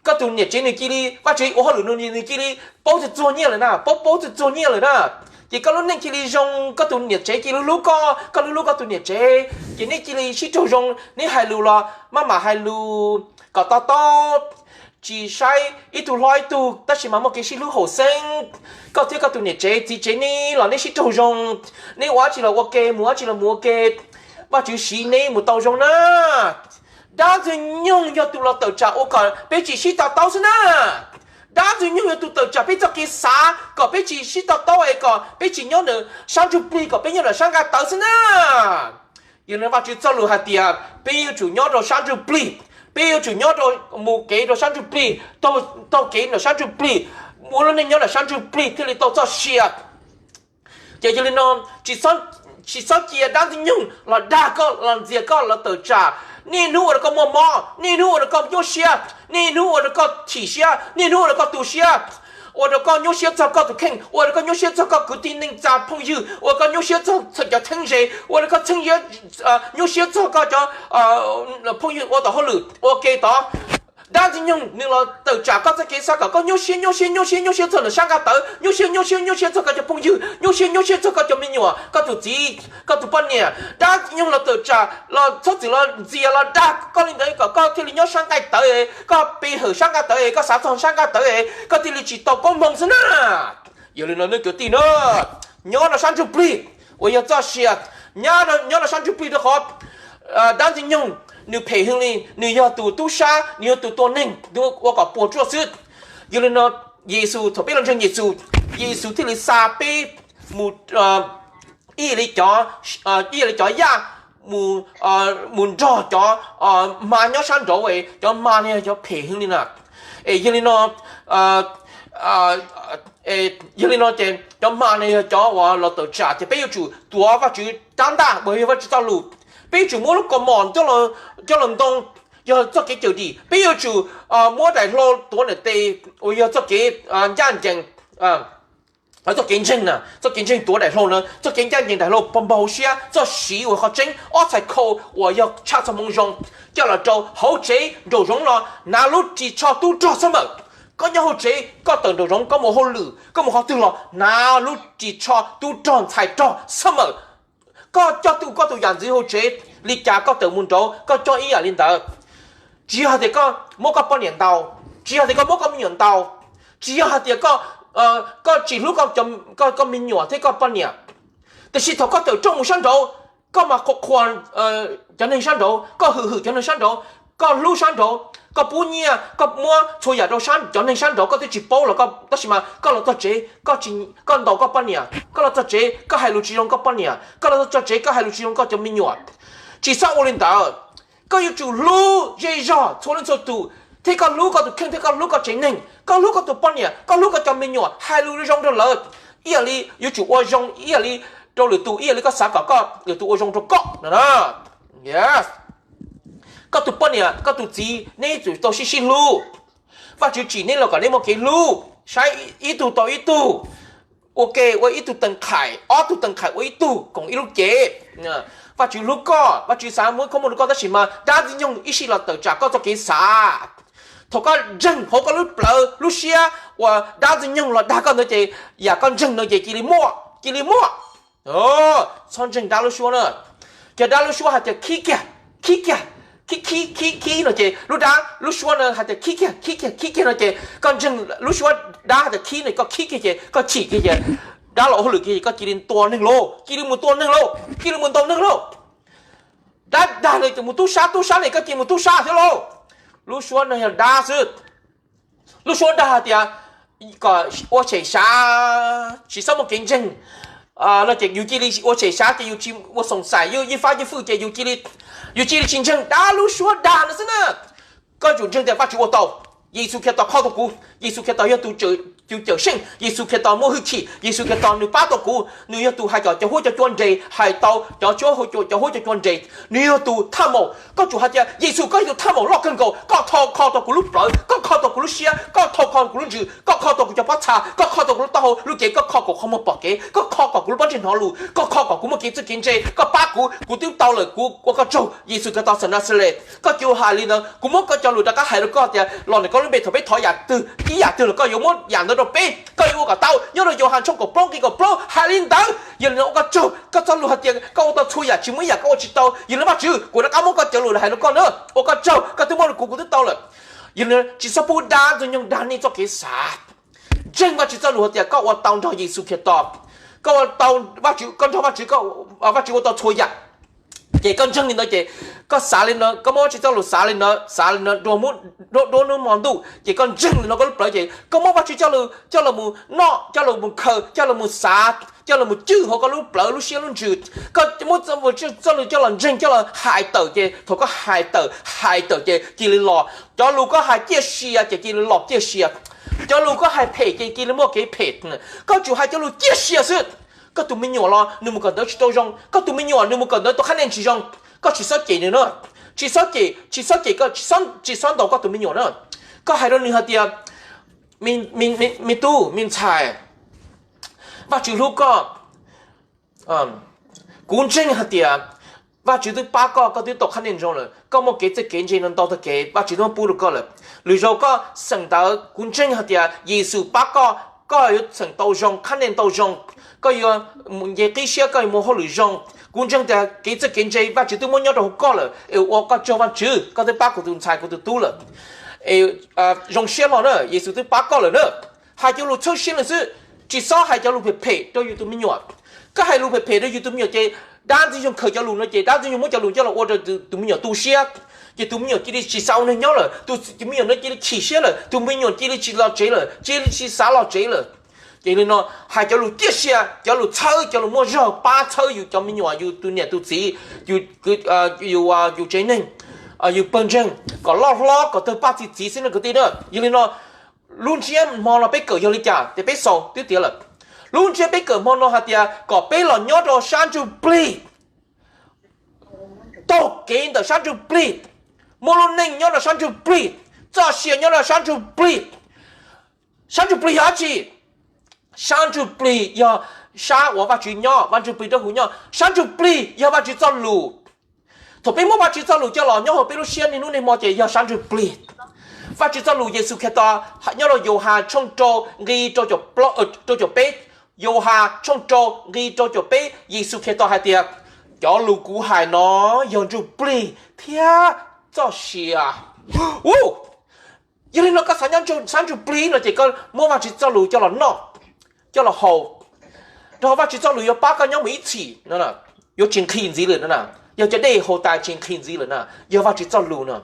koj tus niam tsev nws cia li, Vajtswv ua hauj lwm no nws cia li paub txuag txuag nyiaj lawm na, paub paub txuag txuag nyiaj lawm na. Ces koj lub neej cia li zoo, koj tus niam tsev cia li hlub koj, koj hlub hlub koj tus niam tsev, ces neb cia li sib raug zoo, neb hais lus los maj mam hais lus kom to taub, tsis saib ib tug hlob ib tug, tab sis mas muaj kev sib hlub haum xeeb. Koj thiab koj tus niam tsev txiv tsev neb los neb sib raug zoo, neb ua dab tsi los ua ke, mus dab tsi los mus ua ke. Vaj Tswv siv neb mus tau zoo na. Dab ntxwg nyoog yog tus los tawm tsam ua kom peb tsis sib to taub xwb na. Dab ntxwg nyoog yog tus tawm tsam peb txoj kev xav kom peb tsis sib to taub es kom peb tsis nyob ntawm sab ntsuj plig, kom peb nyob ntawm sab nqaij tawv xwb na. Yog li Vaj Tswv txoj lus hais tias peb yuav tsum nyob rau sab ntsuj plig, peb yuav tsum nyob rau, mus kev rau sab ntsuj plig, taug kev ntawm sab ntsuj plig, ua lub neej nyob ntawm sab ntsuj plig thiaj li tau txoj sia. Ces yog li no, tsis txhob cia dab ntxwg nyoog los dag koj, los ntxias koj, los tawm tsam. Niaj hnub ua rau koj muaj mob, niaj hnub ua rau koj nyuaj siab, niaj hnub ua rau koj chim siab, niaj hnub ua rau koj tu siab, ua rau koj nyuaj siab txog koj tus kheej, ua rau koj nyuaj siab txog koj kwv tij neej tsa phooj ywg, ua koj nyuaj siab txog cov txheeb ze, ua rau koj txheeb, nyuaj siab txog koj cov phooj ywg ua tom hauj lwm ua ke tod. Dab ntxwg nyoog nws los tawm tsam koj txoj kev xav kom koj nyuaj siab, nyuaj siab, nyuaj siab, nyuaj siab txog ntawm sab nqaij tawv, nyuaj siab, nyuaj siab, nyuaj siab txog koj cov phooj ywg, nyuaj siab, nyuaj siab txog koj cov me nyuam, koj tus txiv, koj tus poj niam. Dab ntxwg nyoog los tawm tsam los txhob txwm los ntxias los dag koj li ntawd kom koj thiaj li nyob sab nqaij tawv, koj pe hawm sab nqaij tawv, koj xav txog sab nqaij tawv, koj thiaj li tsis tau koob hmoov xwb na. Yog li no nej kwv tij na, nyob rau sab ntsuj plig uas yog txoj sia, nyob rau sab ntsuj plig rau qhov dab ntxwg nyoog nws phem heev li, nws yog tus tub sab, nws yog tus tua neeg, ua kom puas tsuaj xwb. Yog li no, Yexus, thaum peb los ntseeg Yexus, Yexus thiaj li xa peb mus ib yam li cov, ib yam li cov yaj mus nrog cov hma nyob sab nraud, cov hma no yog cov phem heev li na. Es yog li no, yog li no ces cov hma no yog cov uas los tawm tsam, ces peb yuav tsum tuav Vajtswv rab ntaj uas yog Vajtswv txoj lus. Peb yuav tsum muab lub kaus mom coj los ntoo, yog txoj kev cawm dim. Peb yuav tsum muab daim hlau tuav ntawm tes uas yog txoj kev ncaj ncees, txoj kev ntseeg na, txoj kev ntseeg tuav daim hlau na, txoj kev ncaj ncees daim hlau pog npog hauv siab, txoj siv uas qhov tseeb, ob txhais khau uas yog tshaj txoj hmoov zoo, coj los rau hauv tsev nraum zoov los hnav lub ris tsho tub rog xab mawm. Koj nyob hauv tsev, koj tawm nraum zoov, koj mus hauj lwm, koj mus qhov twg los hnav lub ris tsho tub rog ntxhais rog xab mawm. Koj coj tus, koj tus yam ntxwv hauv tsev li cas koj tawm mus nraud koj coj ib yam li ntawd. Tsis yog tias koj muab koj poj niam ntaus, tsis yog tias koj muab koj me nyuam ntaus, tsis yog hais tias koj tsis hlub koj me nyuam thiab koj poj niam. Tiam sis thaum koj tawm rooj mus sab nraud, koj mas qhuas qhuas cov neeg sab nraud, koj hwm hwm cov neeg sab nraud, koj hlub sab nraud, koj pub nyiaj, koj muab txhua yam rau cov neeg sab nraud, koj twb tsis paub los, tab sis mas koj los txog tsev, koj ntaus koj poj niam, koj los txog tsev koj hais lus tsis zoo koj poj niam, koj los txog tsev koj hais lus tsis zoo koj cov me nyuam. Tsis txhob ua li ntawd. Koj yuav tsum hlub zej zog txhua leej txhua tus, thiab koj hlub koj tus kheej, thiab koj hlub koj tsev neeg, koj hlub koj tus poj niam, koj hlub koj cov me nyuam, hais lus zoo rau lawv ib yam li yuav tsum ua zoo ib yam li rau lwm tus, ib yam li koj xav kom koj lwm tus ua zoo rau koj no. Koj tus poj niam koj tus txiv nej yuav tsum tau sib sib hlub. Vajtswv tsim nej los kom nej muaj kev hlub, saib ib tug tau ib tug, ua ke ua ib tug tees qhaim, ob tug tees qhaim ua ib tug koom ib lub cev. Vajtswv hlub koj, Vajtswv xav muab koob hmoov rau koj, tab sis mas dab ntxwg nyoog ib sij los tawm tsam koj txoj kev xav. Thaum koj ntseeg hauv koj lub plawv lub siab uas dab ntxwg nyoog los dag koj ntawd ces yam koj ntseeg no ces cia li muaj, cia li muaj. Txhob ntseeg dab lub suab na. Ces dab lub suab hais tias khib kiag, khib kiag, khib khib khib khib no ces lub dab lub suab no hais tias khib kiag khib kiag khib kiag no ces koj ntseeg lub suab dab hais tias khib no koj khib kiag ces koj chim kiag ces dab los ua hauj lwm kiag ces koj cia li tua neeg lauj, cia li mus tua neeg lauj, cia li mus ntaus neeg lauj. Dab dag no ces mus tub sab, tub sab ne koj cia li mus tub sab thiab lauj. Lub suab no yog dab xwb. Lub suab dag hais tias kom ua xyem xyav, tsis txhob muaj kev ntseeg no ces yus cia li ua xyem xyav ces yus tsis ua xoom xaim, yus yeej fab yeej fwj ces yus cia li, yus cia li tsis ntseeg dab lub suab dag no xwb na. Koj tsum ntseeg tias Vajtswv ua tau, Yexus Khetos kho tau kuv, Yexus Khetos yog tus cawm seej, Yexus Khetos muaj hwj chim, Yexus Khetos nws pab tau kuv, nws yog tus hais kom cov huab cov cua nres hais tau cov huab cov cua nres, nws yog tus thaj maum. Koj tsum hais tias Yexus koj yog tus thaj maum loj kawg nkaus, koj tho kho tau kuv lub plawv, koj kho tau kuv lub siab, koj tho kho kuv lub ntsws, koj kho tau kuv cov pob txha, koj kho tau kuv lub taub hau lub cev, koj kho kom qhov muag pom kev, koj kho kom kuv lub pob ntseg hnov lus, koj kho kom kuv muaj kev txawj kev ntse, koj pab kuv, kuv twb tau lawm, kuv ua koj tsaug Yexus Khetos xeem Naxales. Koj cia li hais li ntawd, kuv muab koj cov lus rov qab hais rau koj tias los ntawm koj lub npe thaum peb thov yam twg ib yam twg los koj yuav muab yam ntawd rau peb, koj yuav ua kom tau. Nyob rau Yauhas tshooj kaum plaub nqe kaum plaub hais li ntawd. Yog li no ua koj tsaug, koj txoj lus hais tias koj ua tau txhua yam tsis muaj ib yam koj ua tsis tau. Yog li no Vajtswv, kuv rov qab muab koj cov lus hais rau koj na, ua koj tsaug, koj twb muab rau kuv, kuv twb tau lawm. Yog li no tsis txhob pub dab ntxwg nyoog dag nej txoj kev xav. Ntseeg Vajtswv txoj lus hais tias koj ua tau nrog Yexus Khetos, koj ua tau Vajtswv, koj nrog Vajtswv, Vajtswv ua tau txhua yam. Ces koj ntseeg li ntawd ces koj xav li no, koj muab Vajtswv txoj lus xav li no, xav li no dua muab duab hnub hmo ntuj ces koj ntseeg li no koj lub plawv ces koj muab Vajtswv txoj lus coj los mus noj, coj los mus khaws, coj los mus xav, coj los mus cwj hauv koj lub plawv lub siab lub ntsws. Koj muab txoj lus coj los ntseeg, coj los hais tawm ces thaum koj hais tawm hais tawm ces cia li los. Cov lus koj hais ciaj sia ces cia li los ciaj sia. Cov lus koj hais phem ces cia li muaj kev phem. Koj tsum hais cov lus ciaj sia xwb. Koj tus me nyuam los nws mus kawm ntawv tsis tau zoo, koj tus me nyuam nws mus kawm ntawv tau khab neej tsis zoo, koj tsis txhob cem nws na. Tsis txhob cem, tsis txhob cem, koj tsis txhob ntaus koj tus me nyuam na. Koj hais rau nws hais tias, me tub me ntxhais, Vajtswv hlub koj. Kuv ntseeg hais tias Vajtswv twb pab koj, koj twb tau khab neej zoo lawm, koj muaj kev txawj kev ntse no ntau tag kev Vajtswv twb pub rau koj lawm. Lwm zaus koj xeem ntawv, kuv ntseeg hais tias Yexus pab koj, koj yuav xeem tau zoo, khab neej tau zoo, koj yuav nce qib siab, koj yuav muaj hauj lwm zoo. Kuv ntseeg tias kev txawj kev ntse Vajtswv twb muab nyob rau hauv koj lawm es ua koj tsaug Vajtswv, koj twb pab kuv tus ntxhais kuv tus tub lawm. Zoo siab hlo na, Yexus twb pab koj lawm na. Hais cov lus txhawb siab lawm xwb, tsis txhob hais cov lus phem phem rau yus tus me nyuam. Koj hais lus phem phem rau yus tus me nyuam ces dab ntxwg nyoog khaws cov lus no ces dab ntxwg nyoog muab cov lus coj los ua rau tus me nyuam tu siab, ces tus me nyuam cia li tsis xav ua neeg nyob lawm, tus me nyuam no cia li chim siab lawm, tus me nyuam cia li tsis los tsev lawm, cia li tsis xav los tsev lawm. Ces li no hais cov lus ciaj sia, cov lus txhawb, cov lus muaj zog pab txhawb yus cov me nyuam, yus tus niam tus txiv, yus tsev neeg, yus pawg ntseeg kom loj hlob kom tawg paj txi txiv xwb no kwv tij na. Yog li no lub ntsiab hmo no peb kawm yog li cas ces peb xaus twb tiav lawm. Lub ntsiab peb kawm hmo no hais tias kom peb los nyob rau sab ntsuj plig, taug kev ntawm sab ntsuj plig, muaj lub neej nyob rau sab ntsuj plig, txoj sia nyob rau sab ntsuj plig. Sab ntsuj plig yog dab tsi? Sab ntsuj plig yog sab uas Vajtswv nyob, Vaj Ntsuj Plig Dawb Huv nyob. Sab ntsuj plig yog Vajtswv txoj lus. Thaum peb muab Vajtswv txoj lus coj los nyob hauv peb lub siab niaj hnub niaj hmo ces yog sab ntsuj plig. Vajtswv txoj lus Yexus Khetos nyob rau Yauhas tshooj rau nqi rau caum peb, Yauhas tshooj rau nqi rau caum peb, Yexus Khetos hais tias, cov lus kuv hais no yog ntsuj plig thiab txoj sia. Yog li no koj xav nyob sab ntsuj plig no ces koj muab Vajtswv txoj lus coj los noj, coj los haus, rau qhov Vajtswv txoj lus yuav pab koj nyob mus ib txhis no, yuav tsis nqhis ntxiv lawm no. Yog cov dej haus tas tsis nqhis ntxiv lawm na, yog Vajtswv txoj lus no.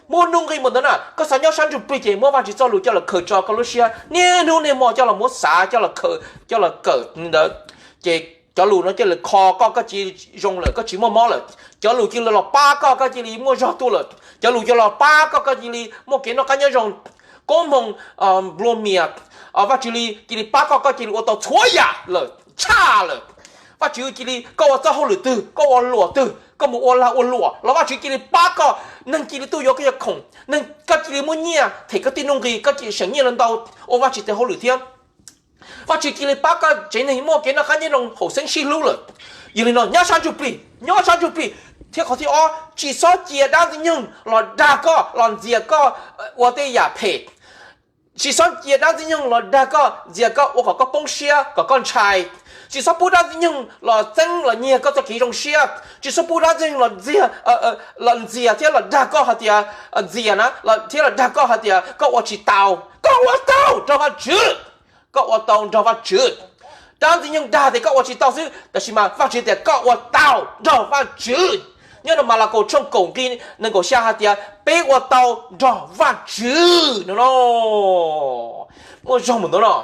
Muaj nuj nqis mus ntawd na, koj xav nyob sab ntsuj plig ces muab Vajtswv txoj lus coj los khaws tso koj lub siab niaj hnub niaj hmo, coj los muab xav, coj los khaws, coj los kawm ntawd, ces Cov lus no cia li kho koj, koj cia li zoo lawm, koj tsis muaj mob lawm. Cov lus cia li los pab koj, koj cia li muaj zog tuaj lawm. Cov lus cia li los pab koj, koj cia li muaj kev noj qab nyob zoo. Koob hmoov nplua mias, Vajtswv li cia li pab koj, koj cia li ua tau txhua yam lawm, tshaj lawm. Vajtswv cia li, koj ua txoj hauj lwm twg, koj ua luam twg, koj mus ua lag ua luam los Vajtswv cia li pab koj, neeg cia li tuaj yuav koj yog khoom, neeg, koj cia li muaj nyiaj them koj tej nuj nqis, koj cia li seem nyiaj los ntau ua Vajtswv tes hauj lwm thiab. Vajtswv cia li pab koj tsev neeg muaj kev noj qab nyob zoo haum xeeb sib hlub lawm. Yog li no nyob sab ntsuj plig, nyob sab ntsuj plig. Thiab qhov thib ob, tsis txhob cia dab ntxwg nyoog los dag koj, los ntxias koj ua tej yam phem. Tsis txhob cia dab ntxwg nyoog los dag koj, ntxias koj ua kom koj poob siab, kom koj ntshai. Tsis txhob pub dab ntxwg nyoog los txeeb los nyiag koj txoj kev zoo siab. Tsis txhob pub dab ntxwg nyoog los ntxias, los ntxias thiab los dag koj hais tias, ntxias na, thiab los dag koj hais tias koj ua tsis tau. Koj ua tau nrog Vajtswv. Koj ua tau nrog Vajtswv. Dab ntxwg nyoog dag tias koj ua tsis tau xwb, tab sis mas Vajtswv tias koj ua tau nrog Vajtswv. Nyob rau Malakaus tshooj kaum nqi nees nkaum xya hais tias peb ua tau nrog Vajtswv no no. Muaj zog mus ntau no.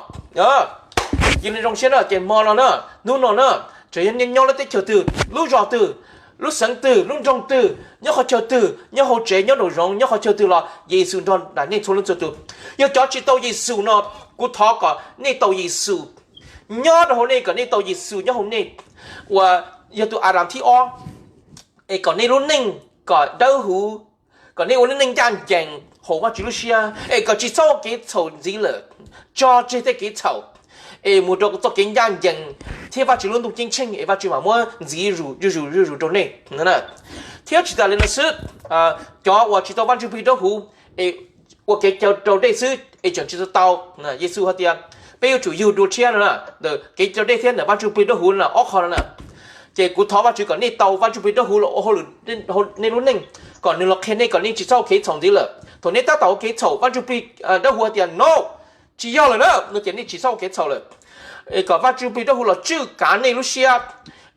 Cia li zoo siab na, ces hmo no na, hnub no na, txawm yog nej nyob lub teb chaws twg, lub zos twg, lub xeev twg, lub nroog twg, nyob qhov chaw twg, nyob hauv tsev, nyob nraum zoov, nyob qhov chaw twg los Yexus nrog nej txhua leej txhua tus. Yog cov tsis tau Yexus no, kuv thov kom nej tau Yexus nyob rau hauv nej, kom nej tau Yexus nyob hauv nej, uas yog tus Adas thib ob, es kom nej lub neej kom dawb huv, kom nej ua lub neej ncaj ncees haum Vajtswv lub siab, es kom tsis txhob ua kev txhaum ntxiv lawm, tso tseg tej kev txhaum, es mus rau txoj kev ncaj ncees thiab Vajtswv lub ntuj ceeb tsheej, es Vajtswv mam muab ntxiv zuj zus zuj zus rau nej. Thiab tsis tas li no xwb, cov uas tsis tau Vaj Ntsuj Plig Dawb Huv, es ua kev cai raus dej xwb es tseem tsis tau tau. Yexus hais tias peb yuav tsum yug dua tshiab no, ntawm kev cai raus dej thiab ntawm Vaj Ntsuj Plig Dawb Huv no ob qho no na. Ces kuv thov Vajtswv kom nej tau Vaj Ntsuj Plig Dawb Huv los ua hauj lwm nej lub neej, kom nws los qhia nej kom nej tsis txhob ua kev txhaum ntxiv lawm. Thaum nej tab tom ua kev txhaum, Vaj Ntsuj Plig Dawb Huv hais tias no, tsis yog lawm na, no ces nej tsis txhob ua kev txhaum lawm. Es kom Vaj Ntsuj Plig Dawb Huv los tswj kav nej lub siab,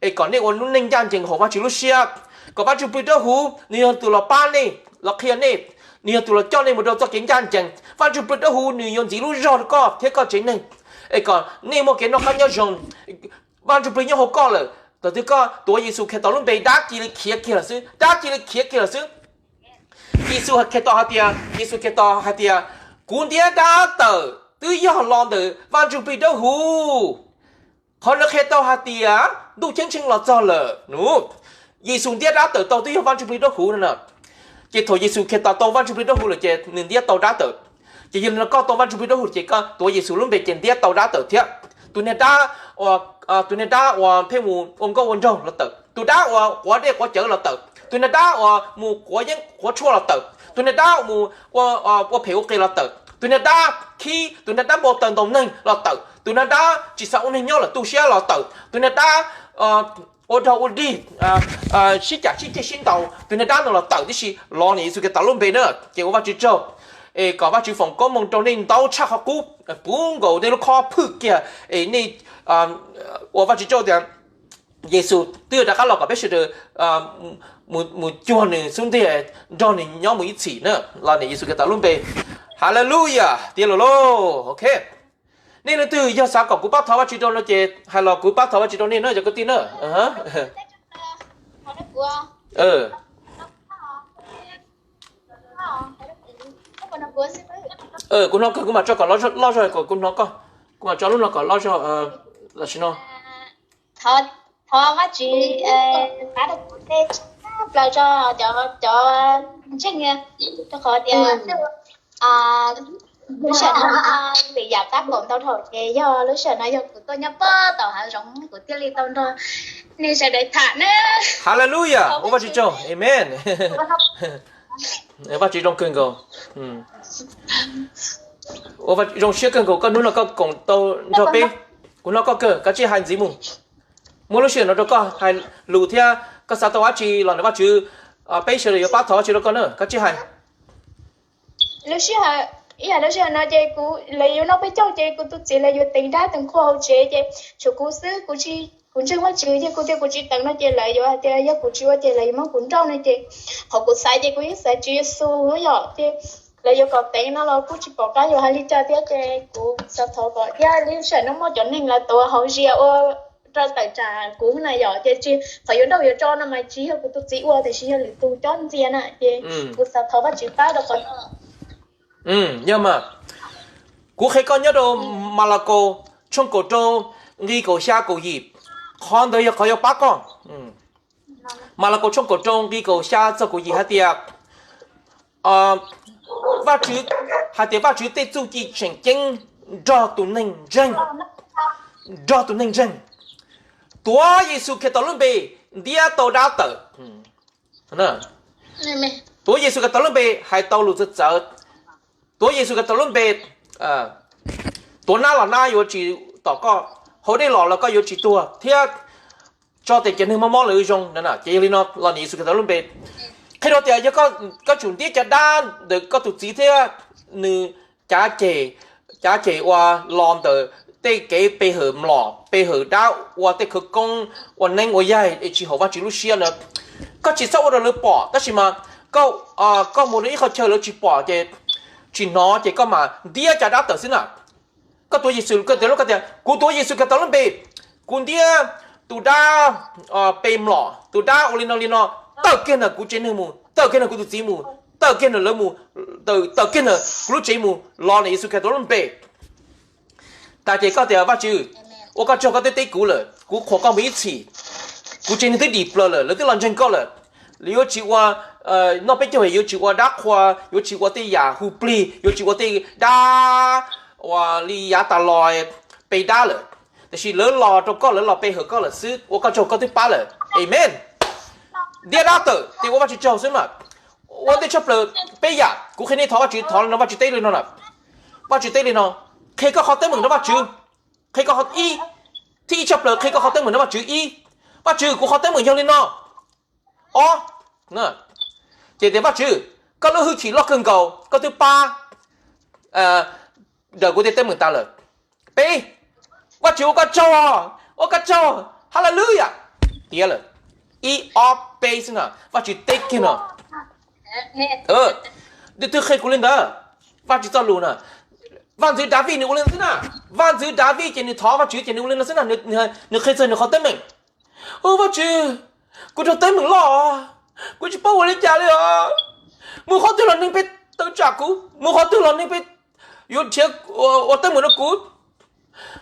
es kom nej ua lub neej ncaj ncees haum Vajtswv lub siab. Kom Vaj Ntsuj Plig Dawb Huv nws yog tus los pab nej, los qhia nej, nws yog tus los coj nej mus rau txoj kev ncaj ncees. Vaj Ntsuj Plig Dawb Huv nws yuav ntxiv lub zog rau koj thiab koj tsev neeg, es kom nej muaj kev noj qab nyob zoo. Vaj Ntsuj Plig nyob hauv koj lawm, thaum twg koj tuav Yexus Khetos lub npe, dab cia li khiav kiag lawm xwb, dab cia li khiav kiag lawm xwb. Yexus Khetos hais tias, Yexus Khetos hais tias, kuv ntiab dab tawm twb yog los ntawm Vaj Ntsuj Plig Dawb Huv. Qhov no qhia tau hais tias ntuj ceeb tsheej los txog lawm no. Yexus ntiab dab tawm tau twb yog Vaj Ntsuj Plig Dawb Huv no na. Ces thaum Yexus Khetos tau Vaj Ntsuj Plig Dawb Huv lawm ces nws ntiab tau dab tawm. Ces yog li no koj tau Vaj Ntsuj Plig Dawb Huv ces koj tuav Yexus lub npe ces ntiab tau dab tawm thiab. Tus niag dab, tus niag dab uas pheej mus ua nkauj ua nraug los tawm, tus dab uas quav dej quav cawv los tawm, tus niag dab uas mus quav yeeb quav tshuaj los tawm, tus niag dab mus ua phem ua qias los tawm, tus niag dab khib, tus niag dab npau taws ntaus neeg los tawm, tus niag dab tsis xav ua neeg nyob lawm tu siab los tawm, tus niag dab ua dog ua dig, sib cam sib ceg sib ntaus, tus niag dab no los tawm tib si, los ntawm Yexus Khetos lub npe na. Ces ua Vajtswv tsaug, es kom Vajtswv foom koob hmoov rau nej ntau tshaj qhov qub, puv nkaus nej lub khob phwj kiag, es nej ua Vajtswv tsaug tias Yexus twb yuav rov qab los kom peb sawv daws mus cuag nws xub ntiag, nrog nws nyob mus ib txhis na. Los ntawm Yexus Khetos lub npe, Haleluyas tiav lawm lauj. Ok, nej leej twg yog xav kom kuv pab thov Vajtswv rau no ces hais los kuv pab thov Vajtswv rau nej na cov kwv tij na. Kuv hnov kawg, kuv mam tso kom loj zog kom kuv hnov koj. Kuv mam tso lub no kom loj zog tam sim no. Thov Vajtswv pab rau kuv tej tshaj plaws tso, cov ntseeg, rau qhov tias lub sij hawm no vim yam tab kaum ntau dhau ces yog lub sij hawm no yog kuv tuaj nyob pab tom hav zoov kuv thiaj li tau nrog nej sawv daws tham na. Haleluyas, ua Vajtswv tsaug, amen. Vajtswv zoo kawg nkaus. Ua zoo siab kawg nkaus koj hnub no koj koom tau nrog peb. Kuv hnov koj kawg, kav tsij hais ntxiv mus. Muaj lub sij hawm no rau koj hais lus thiab koj xav tau dab tsi los ntawm Vajtswv, peb sawv daws yuav pab thov Vajtswv rau koj na, kav tsij hais. Lub sij hawm, ib yam lub sij hawm no ces kuv, lawv yuav noj peb caug ces kuv tus txiv lawv yuav teev dab teev qhua hauv tsev ces tshuav kuv xwb, kuv tsis, kuv ntseeg Vajtswv ces kuv tias kuv tsis teev no ces lawv yuav hais tias yog kuv tsis ua ces lawv yuav muab kuv nrauj no ces qhov kuv xav ces kuv yeej xav Tswv Yexus yom ces lawv yuav kom teev no los kuj tsis pom qab yuav hais li cas thiab ces kuv xav thov kom thiab lub sij hawm no muaj cov neeg lawv tuav hauv zias ua rau tawm tsam kuv na yom, ces tsis qhov yuav nrauj yuav tso no mas tsis yog kuv tus txiv ua tiam sis yog lwm tus cob ntxias na, ces kuv xav thov Vajtswv pab rau qhov no. Yog mas, kuv qhia koj nyob rau Malakaus tshooj kaum rau nqi kaum xya kaum yim, qhov ntawd yog qhov yuav pab koj. Malakaus tshooj kaum rau nqi kaum xya txog kaum yim hais tias, Vajtswv, hais tias Vajtswv tej txuj ci tseem ceeb nrog tus neeg ntseeg, nrog tus neeg ntseeg. Tuav Yexus Khetos lub npe ntiab tau dab tawm. Tuav Yexus Khetos lub npe hais tau lus txawv txawv. Tuav Yexus Khetos lub npe, tuav nab los nab yuav tsis tom koj, haus dej los los koj yuav tsis tuag thiab, tso tes cov neeg mob mob lawv zoo. Ces yog li no los niam Yexus Khetos lub npe. Qhia rau tias yog koj tsum ntiab cov dab ntawm koj tus txiv thiab nws cav ceg, cav ceg ua los ntawm tej kev pe hawm mlom, pe hawm dab, ua tej khawv koob, ua neeb ua yaig es tsis haum Vajtswv lub siab na, koj tsis txhob ua rau lawv pom, tab sis mas koj mus rau ib qhov chaw lawv tsis pom ces tsis hnov ces koj mam ntiab cov dab tawm xwb na. Koj tuav Yexus, koj tias, koj tias kuv tuav Yexus Khetos lub npe, kuv ntiab tus dab pe mlom, tus dab ua li no li no, tawm kiag ntawm kuv tsev neeg mus, tawm kiag ntawm kuv tus txiv mus, tawm kiag ntawm lawv mus, tawm kiag ntawm kuv lub tsev mus los ntawm Yexus Khetos lub npe. Tas ces koj tias Vajtswv, ua koj tsaug koj twb teb kuv lawm, kuv qhuas koj mus ib txhis, kuv tsev neeg twb dim plaws lawm, lawv twb los ntseeg koj lawm, lawv yuav tsis ua, noj peb caug yuav tsis ua dab qhua, yuav tsis ua tej yam hu plig, yuav tsis ua tej dab uas li yav tas los pe dab lawm, tiam sis lawv los rau koj, lawv los pe hawm koj lawm xwb, ua koj tsaug koj twb pab lawm. Amen. Ntiab dab tawm ces ua Vajtswv tsaug xwb mas. Ua ntej tshaj plaws peb yam kuv qhia nej thov Vajtswv, thov li no Vajtswv teb li no na, Vajtswv teb li no, qhia koj qhov teeb meem rau Vajtswv, qhia koj ib, thib ib tshaj plaws qhia koj qhov teeb meem rau Vajtswv ib, Vajtswv kuv qhov teeb meem yog li no. Ob, ces tias Vajtswv, koj lub hwj chim loj kawg nkaus koj twb pab daws kuv tej teeb meem tas lawm. Peb, Vajtswv ua koj tsaug, ua koj tsaug, hallelujah, tiav lawm. Ib ob peb xwb na, Vajtswv teb kiag no. Twb twb qhia kuv li ntawd, Vajtswv txoj lus na. Vaj ntxwv Daviv nws ua li no xwb na. Vaj ntxwv Daviv ces nws thov Vajtswv ces nws ua li no xwb na, nws qhia txog nws qhov teeb meem. Ua Vajtswv, kuv raug teeb meem loj, kuv tsis paub ua li cas li os. Mus qhov twg los neeg pheej tawm tsam kuv, mus qhov twg los neeg pheej yuav nrhiav ua teeb meem rau kuv.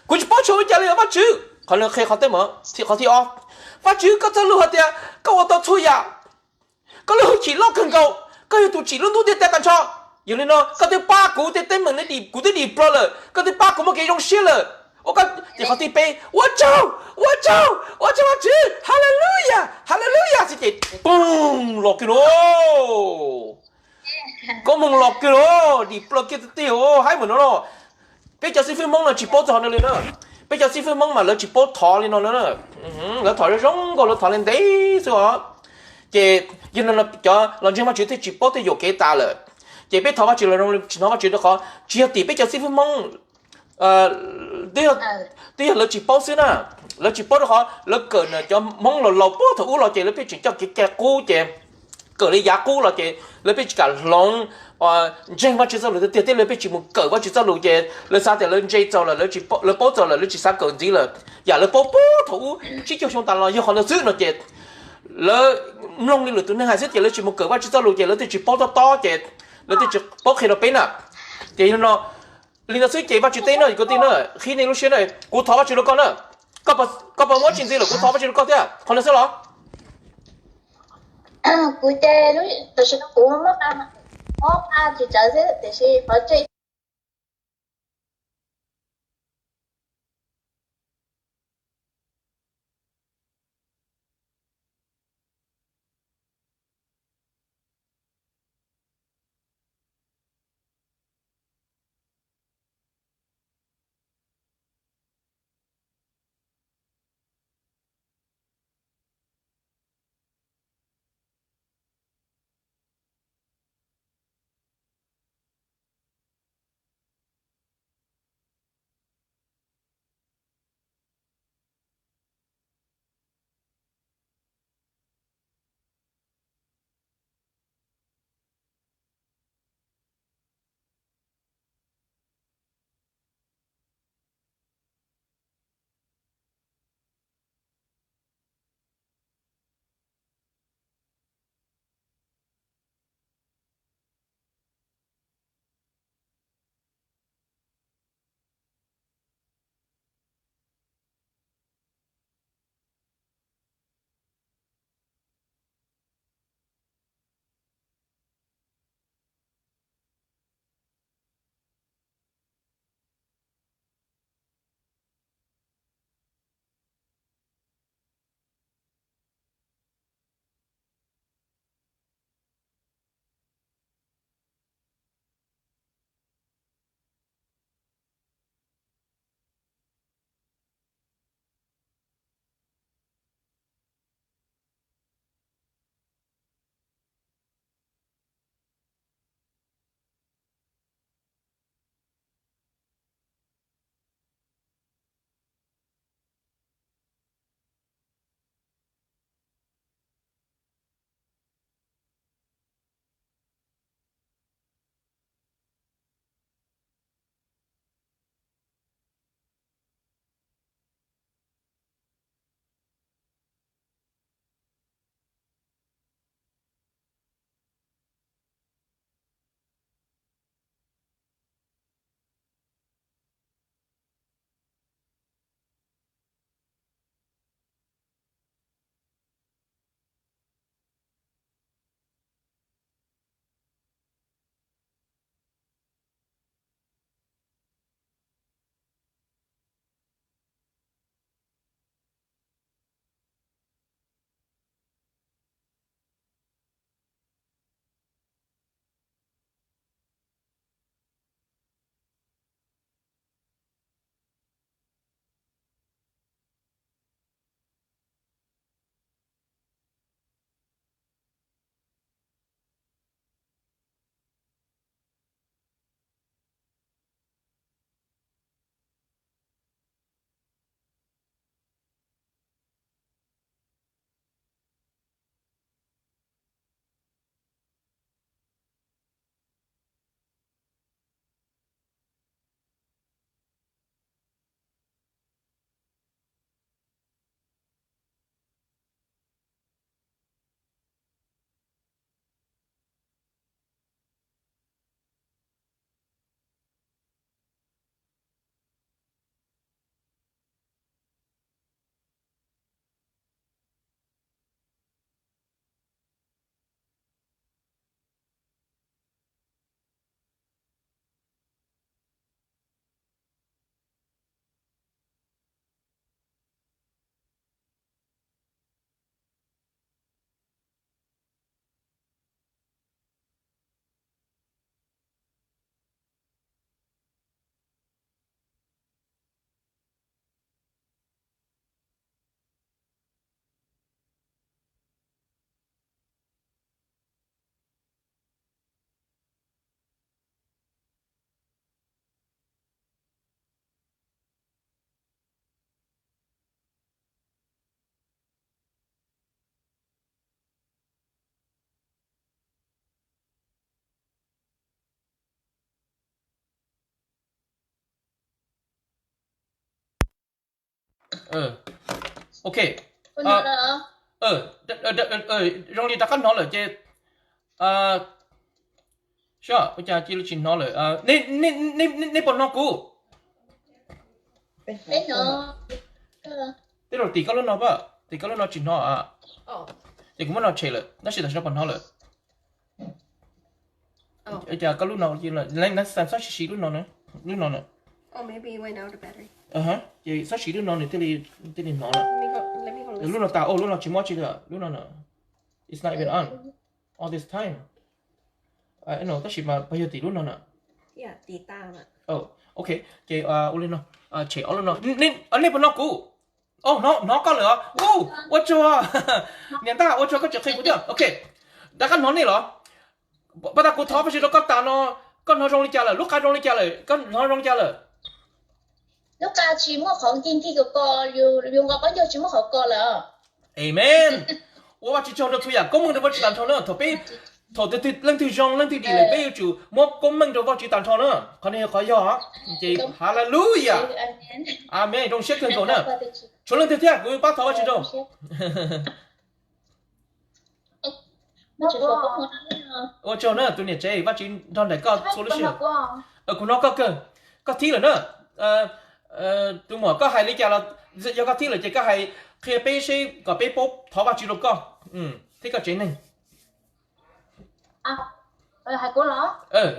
Kuv tsis paub xyov ua cas li os Vajtswv. Qhov no qhia qhov teeb meem, qhov thib ob. Vajtswv, koj txoj lus hais tias koj ua tau txhua yam, koj lub hwj chim loj kawg nkaus, koj yog tus tsim lub ntuj ntiaj teb tag nrho. Yog li no koj twb pab kuv tej teeb meem, kuv twb dim plaws lawm, koj twb pab kuv muaj kev zoo siab lawm. Ua koj, ces qhov thib peb, ua tsaug, ua tsaug, ua tsaug Vajtswv, hallelujah, hallelujah, xwb ces pum los kiag no. Koob hmoov los kiag no, dim plaws kiag tiag tiag, haib mus no los. Peb cov xib fwb Hmoob no tsis paub txog no li na. Peb cov xib fwb Hmoob mas lawv tsis paub thov li no na. Lawv thov zoo zoo nkaus, lawv thov li ntev xwb os. Ces yog no cov los ntseeg Vajtswv thiaj tsis paub tej yuam kev tas lawm. Ces peb thov Vajtswv los zoo li tsis hnov Vajtswv rau qhov tsis yog tim peb cov xib fwb Hmoob, twb yog lawv tsis paub xwb na. Lawv tsis paub rau qhov lawv kawm cov Hmoob laus laus puag thaum ub los ces lawv pheej tseem coj kev cai qub ces kawm li yav qub los ces lawv pheej tsis kam hloov ntseeg Vajtswv txoj lus tiag tiag, thiab lawv pheej tsis mus kawm Vajtswv txoj lus ces lawv xav tias lawv ntse txaus lawm, lawv paub txaus lawm, lawv tsis xav kawm ntxiv lawm. Yam lawv paub puag thaum ub tsib caug xyoo tas los yog qhov ntawd xwb no ces lawv mloog li lwm tus neeg hais xwb ces lawv tsis mus kawm Vajtswv txoj lus ces lawv thiaj tsis paub tob tob ces lawv thiaj tsis paub qhia rau peb na. Ces yog no, li no xwb ces Vajtswv teb no, kwv tij na, qhib nej lub siab na, kuv thov Vajtswv rau koj na, koj puas muaj tsis ntxiv lawm, kuv thov Vajtswv rau koj thiab qhov no xwb los? Kuv ces tam sim no kuv muab qa, muab qa tsis tsawv xwb tiam sis qhov tseeb Ok. Zoo li rov qab hnov lawm ces, ua cas cia li tsis hnov lawm? Nej puas hnov kuv? Tej zaum tim koj lub no, tim koj lub no tsis hnov. Ces kuv muab no tshem lawm, tab sis tam sim no puas hnov lawm? Cas koj lub no, txhob siv siv lub no, lub no na. Ces txhob siv lub no nws thiaj li hnov lawm. Lub no tas, lub no tsis muaj tsi li, lub no na. It's not even on all this time. Tab sis mas puas yog tim lub no na? Ok, ces ua li no, tshem ob lub no. Nej puas hnov kuv? Hnov koj lawm os. Ua tsaug, niam ntaj, ua tsaug koj tseem qhia kuv thiab. Ok, rov qab hnov nej los? Pab tas kuv thov Vajtswv rau koj tas no, koj hnov zoo li cas lawm? Lub qa zoo li cas lawm? Koj hnov zoo li cas lawm? Lub qa tsis muaj qhov nkig nkig ko ko, yus nqos qaub ncaug tsis muaj qhov ko lawm. Amen. Ua Vajtswv tsaug rau txhua yam, koob meej rau Vajtswv tag nrho na. Thaum peb, thaum twg leej twg zoo leej twg dim lawm peb yuav tsum muab koob meej rau Vajtswv tag nrho na. Qhov no yog qhov yog, ces hallelujah. Amen, zoo siab kawg nkaus na. Tshuav leej twg thiab kuv pab thov Vajtswv rau? Ua tsaug na tus niam tsev, Vajtswv nrog nraim koj txhua lub sij hawm. Kuv hnov koj kawg, koj thib lawm na. Tus muam koj hais li cas los yog koj thib lawm ces koj hais qhia peb seb kom peb paub thov Vajtswv rau koj thiab koj tsev neeg.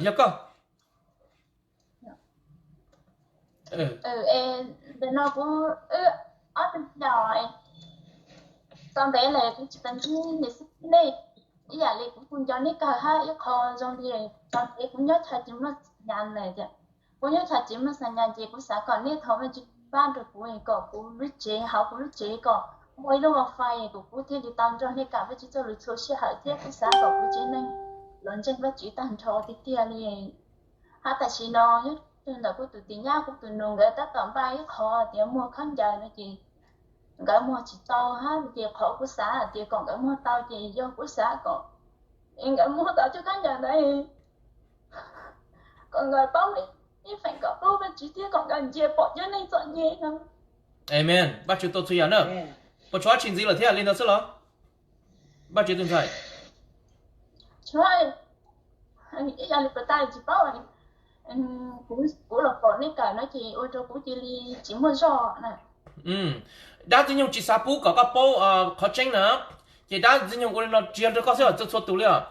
Yog koj. Ntawm no kuv wb ob tug yog tau ntev lawm kuv tsis tau ntsib niam xib nej, ib yam li kuv kuj nco nej kawg hab ib qho zoo li tau ntev kuv nyob chaw tsis muaj xa nyas lawm tias, kuv nyob chaw tsis muaj xa nyas ces kuv xav kom nej thov Vajtswv pab rau kuv kom kuv lub tsev, hauv kuv lub tsev kom muaj ib lub wifi kom kuv thiaj li tau nrog nej kawm Vajtswv txoj lus txhua sij hawm thiab kuv xav kom kuv tsev neeg los ntseeg Vajtswv tag nrho tiag tiag li. Hab tam sim no nyob ntawm kuv tus tij nyab kuv tus nus nkawd tab tom npaj ib qho tias muag khaub ncaws no ces nkawd muag tsis tau hab ces qhov kuv xav hais tias kom nkawd muag tau ces yog kuv xav kom nkawd muag tau cov khaub ncaws ntawd kom nkawd paub ib feem kom paub Vajtswv thiab kom nkawd ntsia pom cov neeg txom nyem no. Amen. Vajtswv tau txhua yam na. Puas tshuav dab tsi ntxiv lawm thiab li ntawd xwb los? Vajtswv tus ntxhais, ib yam li puas tas tsis paub, kuv los pom nej kawm no ces ua rau kuv cia li tsis muaj zog na. Dab ntxwg nyoog tsis xav pub kom koj paub qhov tseeb na, ces dab ntxwg nyoog ua li no tsis yog rau koj xwb, txhua txhua tus li os.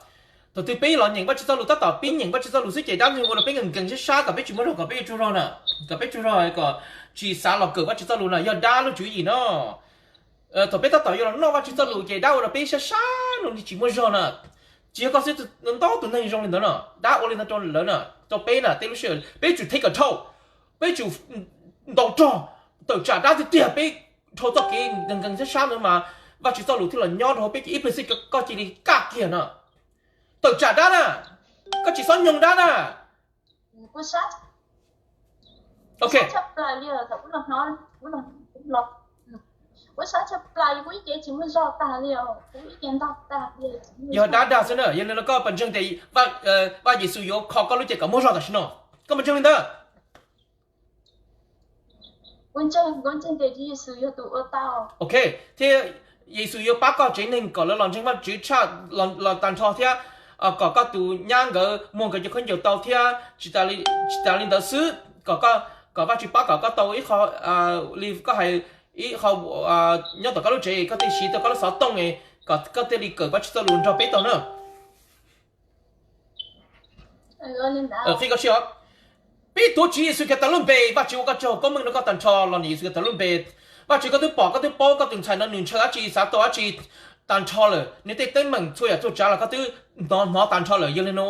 Thaum twg peb los nyeem Vajtswv txoj lus, tab tom pib nyeem Vajtswv txoj lus xwb ces dab ntxwg nyoog ua rau peb nkees nkees sab sab kom peb yuav tsum zog na, kom peb tsum zog kom tsis xav los kawm Vajtswv txoj lus na, yog dab lub tswv yim no. Thaum peb tab tom yuav los noj Vajtswv txoj lus ces dab ua rau peb sab sab no li tsis muaj zog na. Tsis yog koj xwb, ntau tus neeg zoo li ntawd no, dab ua li ntawd rau lawv na, rau peb na, tej lub sij hawm peb tsum take control, peb tsum ntaus rog, tawm tsam dab tiag tiag peb dhau txoj kev nkees nkees sab sab ntawd mas Vajtswv txoj lus thiaj los nyob rau hauv peb ces ib pliag xwb koj cia li kaj kiag no. Tawm tsam dab na, koj tsis txhob nyoog dab na. Ok. Yog dab dag xwb na, yog li no koj puas ntseeg tias Vaj Yexus yuav kho koj lub cev kom muaj zog tam sim no? Koj puas ntseeg li ntawd? Ok, thiab Yexus yuav pab koj tsev neeg kom lawv los ntseeg Vajtswv tshaj los tag nrho thiab kom koj tus nyab nkawd muag nkawd cov khaub ncaws tau thiab tsis tas li ntawd xwb, kom, kom Vajtswv pab kom koj tau ib qho, li koj hais, ib qho nyob tom koj lub tsev koj thiaj siv tau koj lub xov tooj kom koj thiaj li kawm Vajtswv txoj lus nrog peb tau na. Qhib koj siab, peb tuav Tswv Yexus Khetos lub npe, Vajtswv ua koj tsaug, koob meej rau koj tag nrho los ntawm Yexus Khetos lub npe. Vajtswv koj twb pom, koj twb paub koj tus ntxhais no nws ntshaw dab tsi, xav tau dab tsi tag nrho lawm, nws tej teeb meem txhua yam txhua tsav los koj twb hnov, hnov tag nrho lawm. Yog li no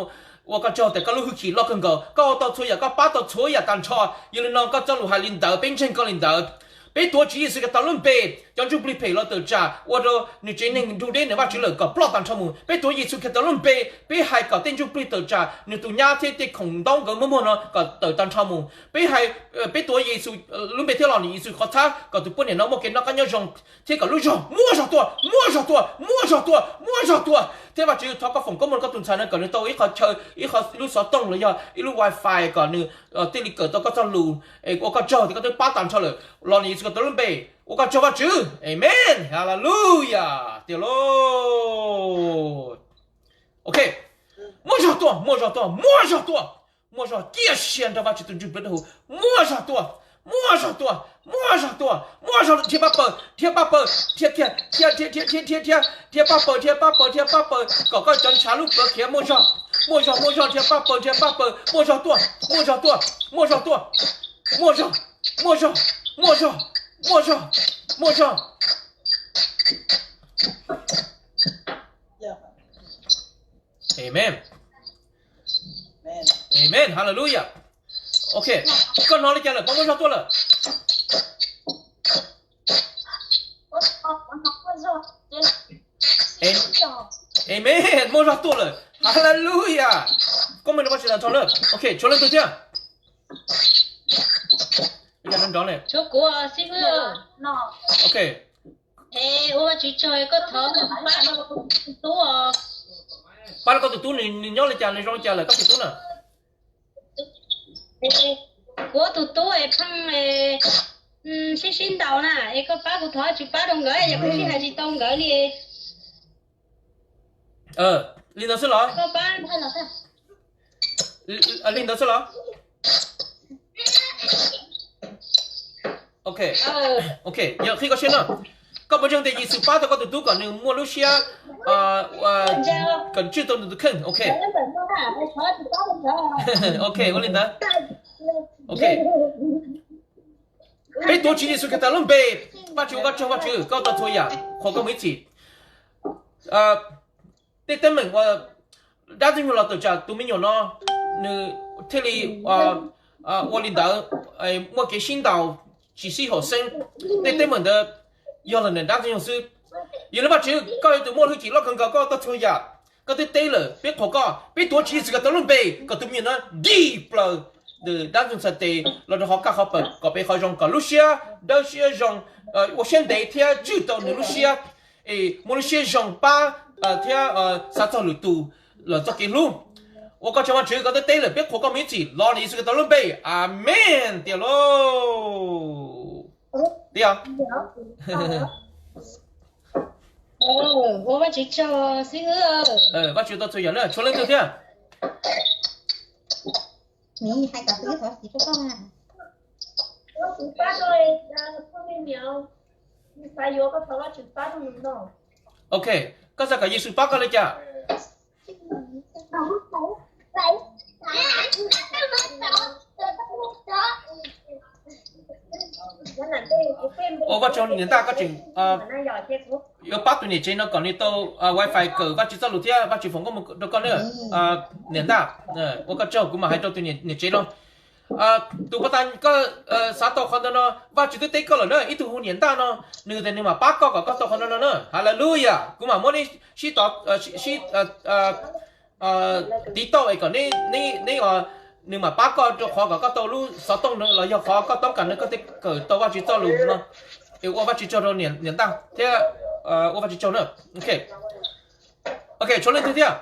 ua koj tsaug tias koj lub hwj chim loj kawg nkaus, koj ua tau txhua yam, koj pab tau txhua yam tag nrho. Yog li no koj txoj lus hais li ntawd, peb ntseeg koj li ntawd. Peb tuav Tswv Yexus Khetos lub npe, cov ntsuj plig phem los tawm tsam ua rau nws tsev neeg nrug deb nws Vajtswv lawm kom ploj tag nrho mus. Peb tuav Yexus Khetos lub npe, peb hais kom tej ntsuj plig tawm tsam nws tus nyab thiab tej khoom ntaub nkawd muaj muag no kom tawm tag nrho mus. Peb hais, peb tuav Yexus lub npe thiab los ntawm Yexus qhov txhab kom tus poj niam no muaj kev noj qab nyob zoo thiab kom lub zog muaj zog tuaj, muaj zog tuaj, muaj zog tuaj, muaj zog tuaj. Thiab Vajtswv thov koj foom koob hmoov koj tus ntxhais no kom nws tau ib qho chaw, ib qho lub xov tooj los yog ib lub wifi kom nws thiaj li kawm tau koj txoj lus. Ua koj tsaug tias koj twb pab tag nrho lawm los ntawm Yexus koj tau lub npe, ua koj tsaug Vajtswv. Amen, hallelujah, tiag lauj. Ok, muaj zog tuaj, muaj zog tuaj, muaj zog tuaj, muaj zog ciaj sia nrog Vajtswv tus Ntsuj Plig dawb huv, muaj zog tuaj, muaj zog tuaj, muaj zog tuaj, muaj zog dhia paj paws, dhia paj paws, dhia, dhia, dhia, dhia, dhia, dhia, dhia paj paws, dhia paj paws, dhia paj paws kom koj cov ntshav lub plawv khiav muaj zog, muaj zog, muaj zog, dhia paj paws, dhia paj paws, muaj zog tuaj, muaj zog tuaj, muaj zog tuaj, muaj zog, muaj zog, muaj zog, muaj zog, muaj zog. Amen. Amen, hallelujah. Ok, koj hnov li cas lawm, koj muaj zog tuaj lawm? Amen, muaj zog tuaj lawm, hallelujah. Koj muaj nrog Vajtswv tag nrho na. Ok, tshuav leej twg thiab? Nrov nrov ne. Tshuav kuv xib hwb. Ok. Es ua Vajtswv tsaug koj thov pab rau tus tub os. Pab rau koj tus tub, nws nyob li cas, nws zoo li cas lawm koj tus tub na? Kuv tus tub es pheej sib sib ntaus na, es koj pab kuv thov Vajtswv pab rau nkawd, yog kuv sib hais tsis tau nkawd li. Li ntawd xwb los? Li ntawd xwb los? Ok, ok, yog qhib koj siab no, koj puas ntseeg tias Yexus pab tau koj tus tub kom nws muaj lub siab, kom tswj tau nws tus kheej? Ok. Ok, ua li ntawd. Ok. Peb tuav Tswv Yexus Khetos lub npe, Vajtswv ua koj tsaug, Vajtswv koj tau txhua yam qhuas koj mus ib txhis. Tej teeb meem uas dab ntxwg nyoog los tawm tsam tus me nyuam no, nws thiaj li ua li ntawd, muaj kev sib ntaus tsis sib haum xeeb. Tej teeb meem ntawd yog los ntawm dab ntxwg nyoog xwb. Yog li Vajtswv, koj yog tus muaj hwj chim loj kawg nkaus, koj tau txhua yam. Koj twb teb lawm, peb qhuas koj, peb tuav Tswv Yexus Khetos lub npe kom tus me nyuam no dim plaws ntawm dab ntxwg nyoog txhais tes los rau qhov kaj qhov pawg, kom pem qhov zoo, kom lub siab dawb siab zoo, ua siab ntev thiab tswj tau nws lub siab, es muaj lub siab zoo pab thiab xav txog lwm tus los txoj kev hlub. Ua koj tsaug Vajtswv, koj twb teb lawm, peb qhuas koj mus ib txhis los ntawm Yexus Khetos lub npe. Amen tiag lauj. Tiag. Ua Vajtswv tsaug xib hwb. Vajtswv tau txhua yam na, tshuav leej twg thiab? Ok, koj xav kom Yexus pab koj li cas? Ua Vajtswv niam ntaj, koj tseem yuav pab tus niam tsev no kom nws tau wifi kawm Vajtswv txoj lus thiab Vajtswv foom koob hmoov rau koj na. Niam ntaj, ua koj tsaug, kuv mam hais rau tus niam tsev no. Tus pov tas koj xav tau qhov ntawd no, Vajtswv twb teb koj lawm na, ib tug hu niam ntaj no, nws tias nws mam pab koj kom koj tau qhov ntawd no na. Hallelujah, kuv mam muab neb sib tov, sib tiv tauj es kom neb, neb, neb, nws mam pab koj rau qhov kom koj tau lub xov tooj los yog qhov koj toob kas no koj thiaj kawm tau Vajtswv txoj lus no. Es ua Vajtswv tsaug rau niam ntaj thiab ua Vajtswv tsaug na. Ok, tshuav leej twg thiab?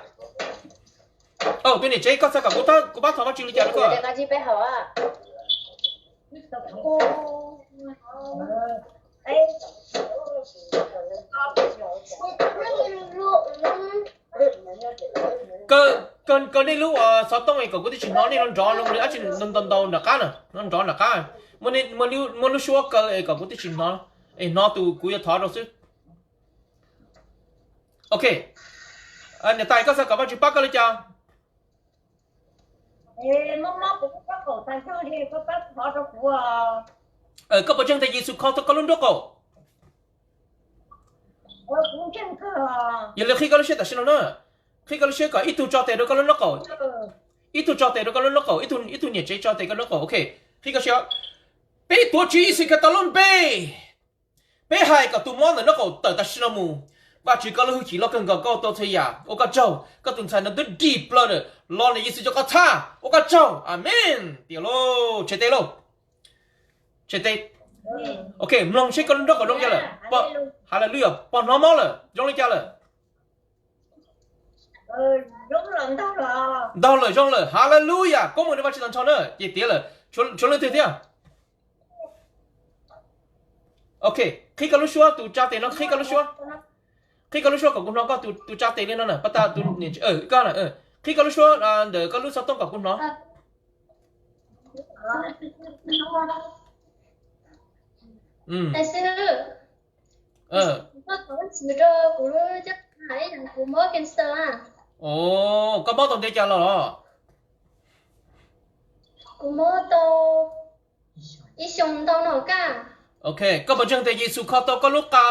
Tus niam tsev, koj xav kom kuv pab thov Vajtswv li cas rau koj? Kaw nej lub xov tooj es kom kuv thiaj tsis hnov nej nrov nrov zoo li dab tsi ntau ntau nram qab na, nrov nrov nram qab. Muaj lub suab kaw es kom kuv thiaj tsis hnov, es hnov tus kuv yuav thov rau xwb. Ok, niam tais, koj xav kom Vajtswv pab koj li cas? Koj puas ntseeg tias Yexus kho tau koj lub nraub qaum? Yog li qhib koj lub siab tam sim no na, qhib koj lub siab kom ib tug tso tes rau koj lub nraub qaum, ib tug tso tes rau koj lub nraub qaum, ib tug niam tsev tso tes koj lub nraub qaum. Ok, qhib koj siab. Peb tuav Tswv Yexus Khetos lub npe, peb hais kom tus mob ntawm nraub qaum tawm tam sim no mus. Vajtswv, koj lub hwj chim loj kawg nkaus, koj tau txhua yam, ua koj tsaug. Koj tus ntxhais no twb dim plaws lawm, los ntawm Yexus cov khaub txhab, ua koj tsaug. Amen tiag lauj. Tshem tes lauj. Tshem tes. Ok, mloog seb koj lub nraub qaum zoo li cas lawm. Hallelujah, pog hnov mob lawm, zoo li cas lawm? Ntaug lawm, zoo lawm, hallelujah, koob hmoov rau Vajtswv tag nrho na. Ces tiav lawm, tshuav leej twg thiab? Ok, qhib koj lub suab, tus tsa tes no qhib koj lub suab. Qhib koj lub suab kom kuv hnov koj tus tsa tes li no na, pas tas tus niam tsev, koj na, qhib koj lub suab ntawm koj lub xov tooj kom kuv hnov. Koj mob tau ntev cas los? Ok, koj puas ntseeg tias Yexus kho tau koj lub qa,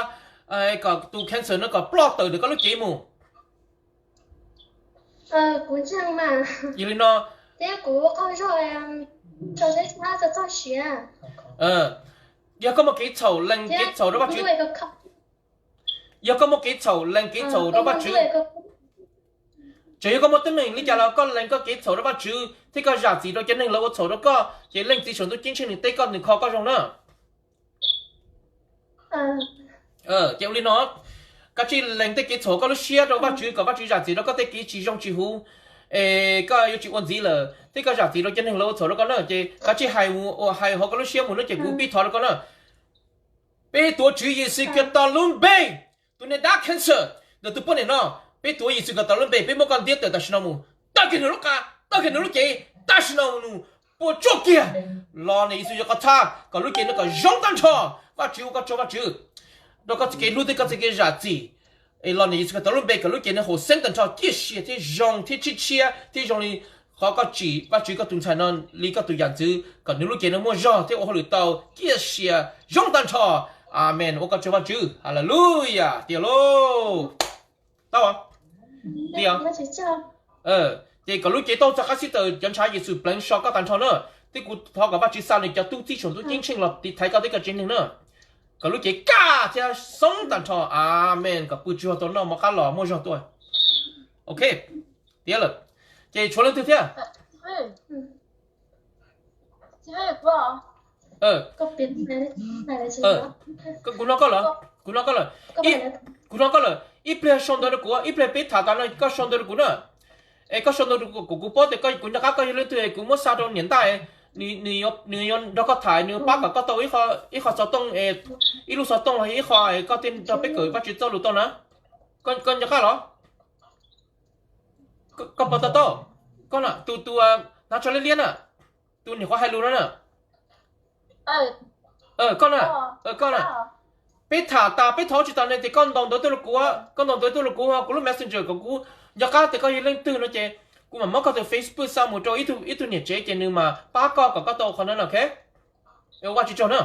kom tus cancer no kom ploj tawm ntawm koj lub cev mus? Yog li no, yog koj muaj kev txhaum lees kev txhaum rau Vajtswv, yog koj muaj kev txhaum lees kev txhaum rau Vajtswv, txawm yog koj muaj teeb meem li cas los koj lees koj kev txhaum rau Vajtswv thiab koj zam txim rau cov neeg lawv ua txhaum rau koj, ces Leej Txiv Saum Ntuj Ceeb Tsheej nws teb koj, nws kho koj zoo na. Ces ua li no, kav tsij lees tej kev txhaum koj lub siab rau Vajtswv kom Vajtswv zam txim rau koj tej kev tsis zoo tsis huv, es koj yuav tsis ua ntxiv lawm, thiab koj zam txim rau cov neeg lawv ua txhaum rau koj na. Ces kav tsij hais mus, hais hauv koj lub siab mus no ces kuv pib thov rau koj na. Peb tuav Tswv Yexus Khetos lub npe, tus niag dab cancer ntawm tus poj niam no, peb tuav Yexus Khetos lub npe, peb muab koj ntiab tawm tam sim no mus, tawg kiag nws lub qa, tawg kiag nws lub cev tam sim no mus, puas tsuaj kiag. Los niam Yexus yuav koj txhaj kom lub cev no kom zoo tag nrho. Vajtswv ua koj tsaug Vajtswv rau koj txoj kev hlub thiab koj txoj kev zam txim. Es los niam Yexus Khetos lub npe kom lub cev no haum xeeb tag nrho, ciaj sia thiab zoo thiab tshiab tshiab thiab zoo li qhov koj tsim Vajtswv koj tus ntxhais no li koj tus yam ntxwv kom nws lub cev no muaj zog thiab ua hauj lwm tau ciaj sia zoo tag nrho. Amees, ua koj tsaug Vajtswv. Haleluyas, tiag lauj. Tau, tiag. Ces kom lub cev tau txog qab xib taws cov ntshav Yexus pleev so koj tag nrho na. Thiab kuv thov kom Vajtswv xa nws cov tub txib saum ntuj ceeb tsheej los tiv thaiv koj thiab koj tsev neeg na. Kom lub cev kaj thiab xoob tag nrho. Amees, kom pw tsis tau noj mov qab los muaj zog tuaj. Ok, tiav lawm. Ces tshuav leej twg thiab? Kuv hnov koj lawm, kuv hnov koj lawm, kuv hnov koj lawm. Ib pliag sau ntawv rau kuv, ib pliag peb tham tas no koj sau ntawv rau kuv na. Es koj sau ntawv rau kuv, kuv paub tias koj, kuv nco qab koj yog leej twg, kuv muab xa rau niam ntaj, nws yuav nrog koj tham, nws yuav pab kom koj tau ib qho xov tooj, ib lub xov tooj los ib qho koj thiaj nrog peb kawm Vajtswv txoj lus tau na. Koj nco qab los? Koj puas to taub? Koj na, tus, tus hnav tsho liab liab na, tus niam qhuav hais lus no na. Koj na, koj na. Peb tham tas peb thov tsis tas ne ces koj ntaus ntawv tuaj rau kuv, koj ntaus ntawv tuaj rau kuv, kuv lub Messenger kom kuv nco qab tias koj yog leej twg no ces kuv mam muab koj tus Facebook xa mus rau ib tug niam tsev ces nws mam pab koj kom koj tau qhov no na, ok? Ua Vajtswv tsaug na.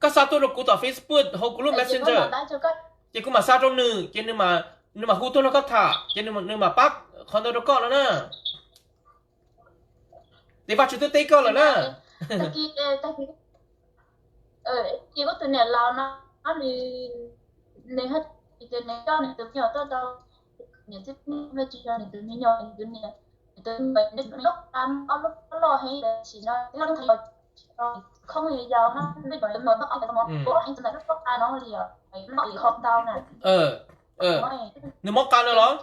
Koj xa tuaj rau kuv tom Facebook hauv kuv lub Messenger, ces kuv mam xa rau nws ces nws mam hu tuaj nrog koj tham ces nws mam pab qhov ntawd rau koj no na. Ces Vajtswv twb teb koj lawm na. Nws mob qa no los?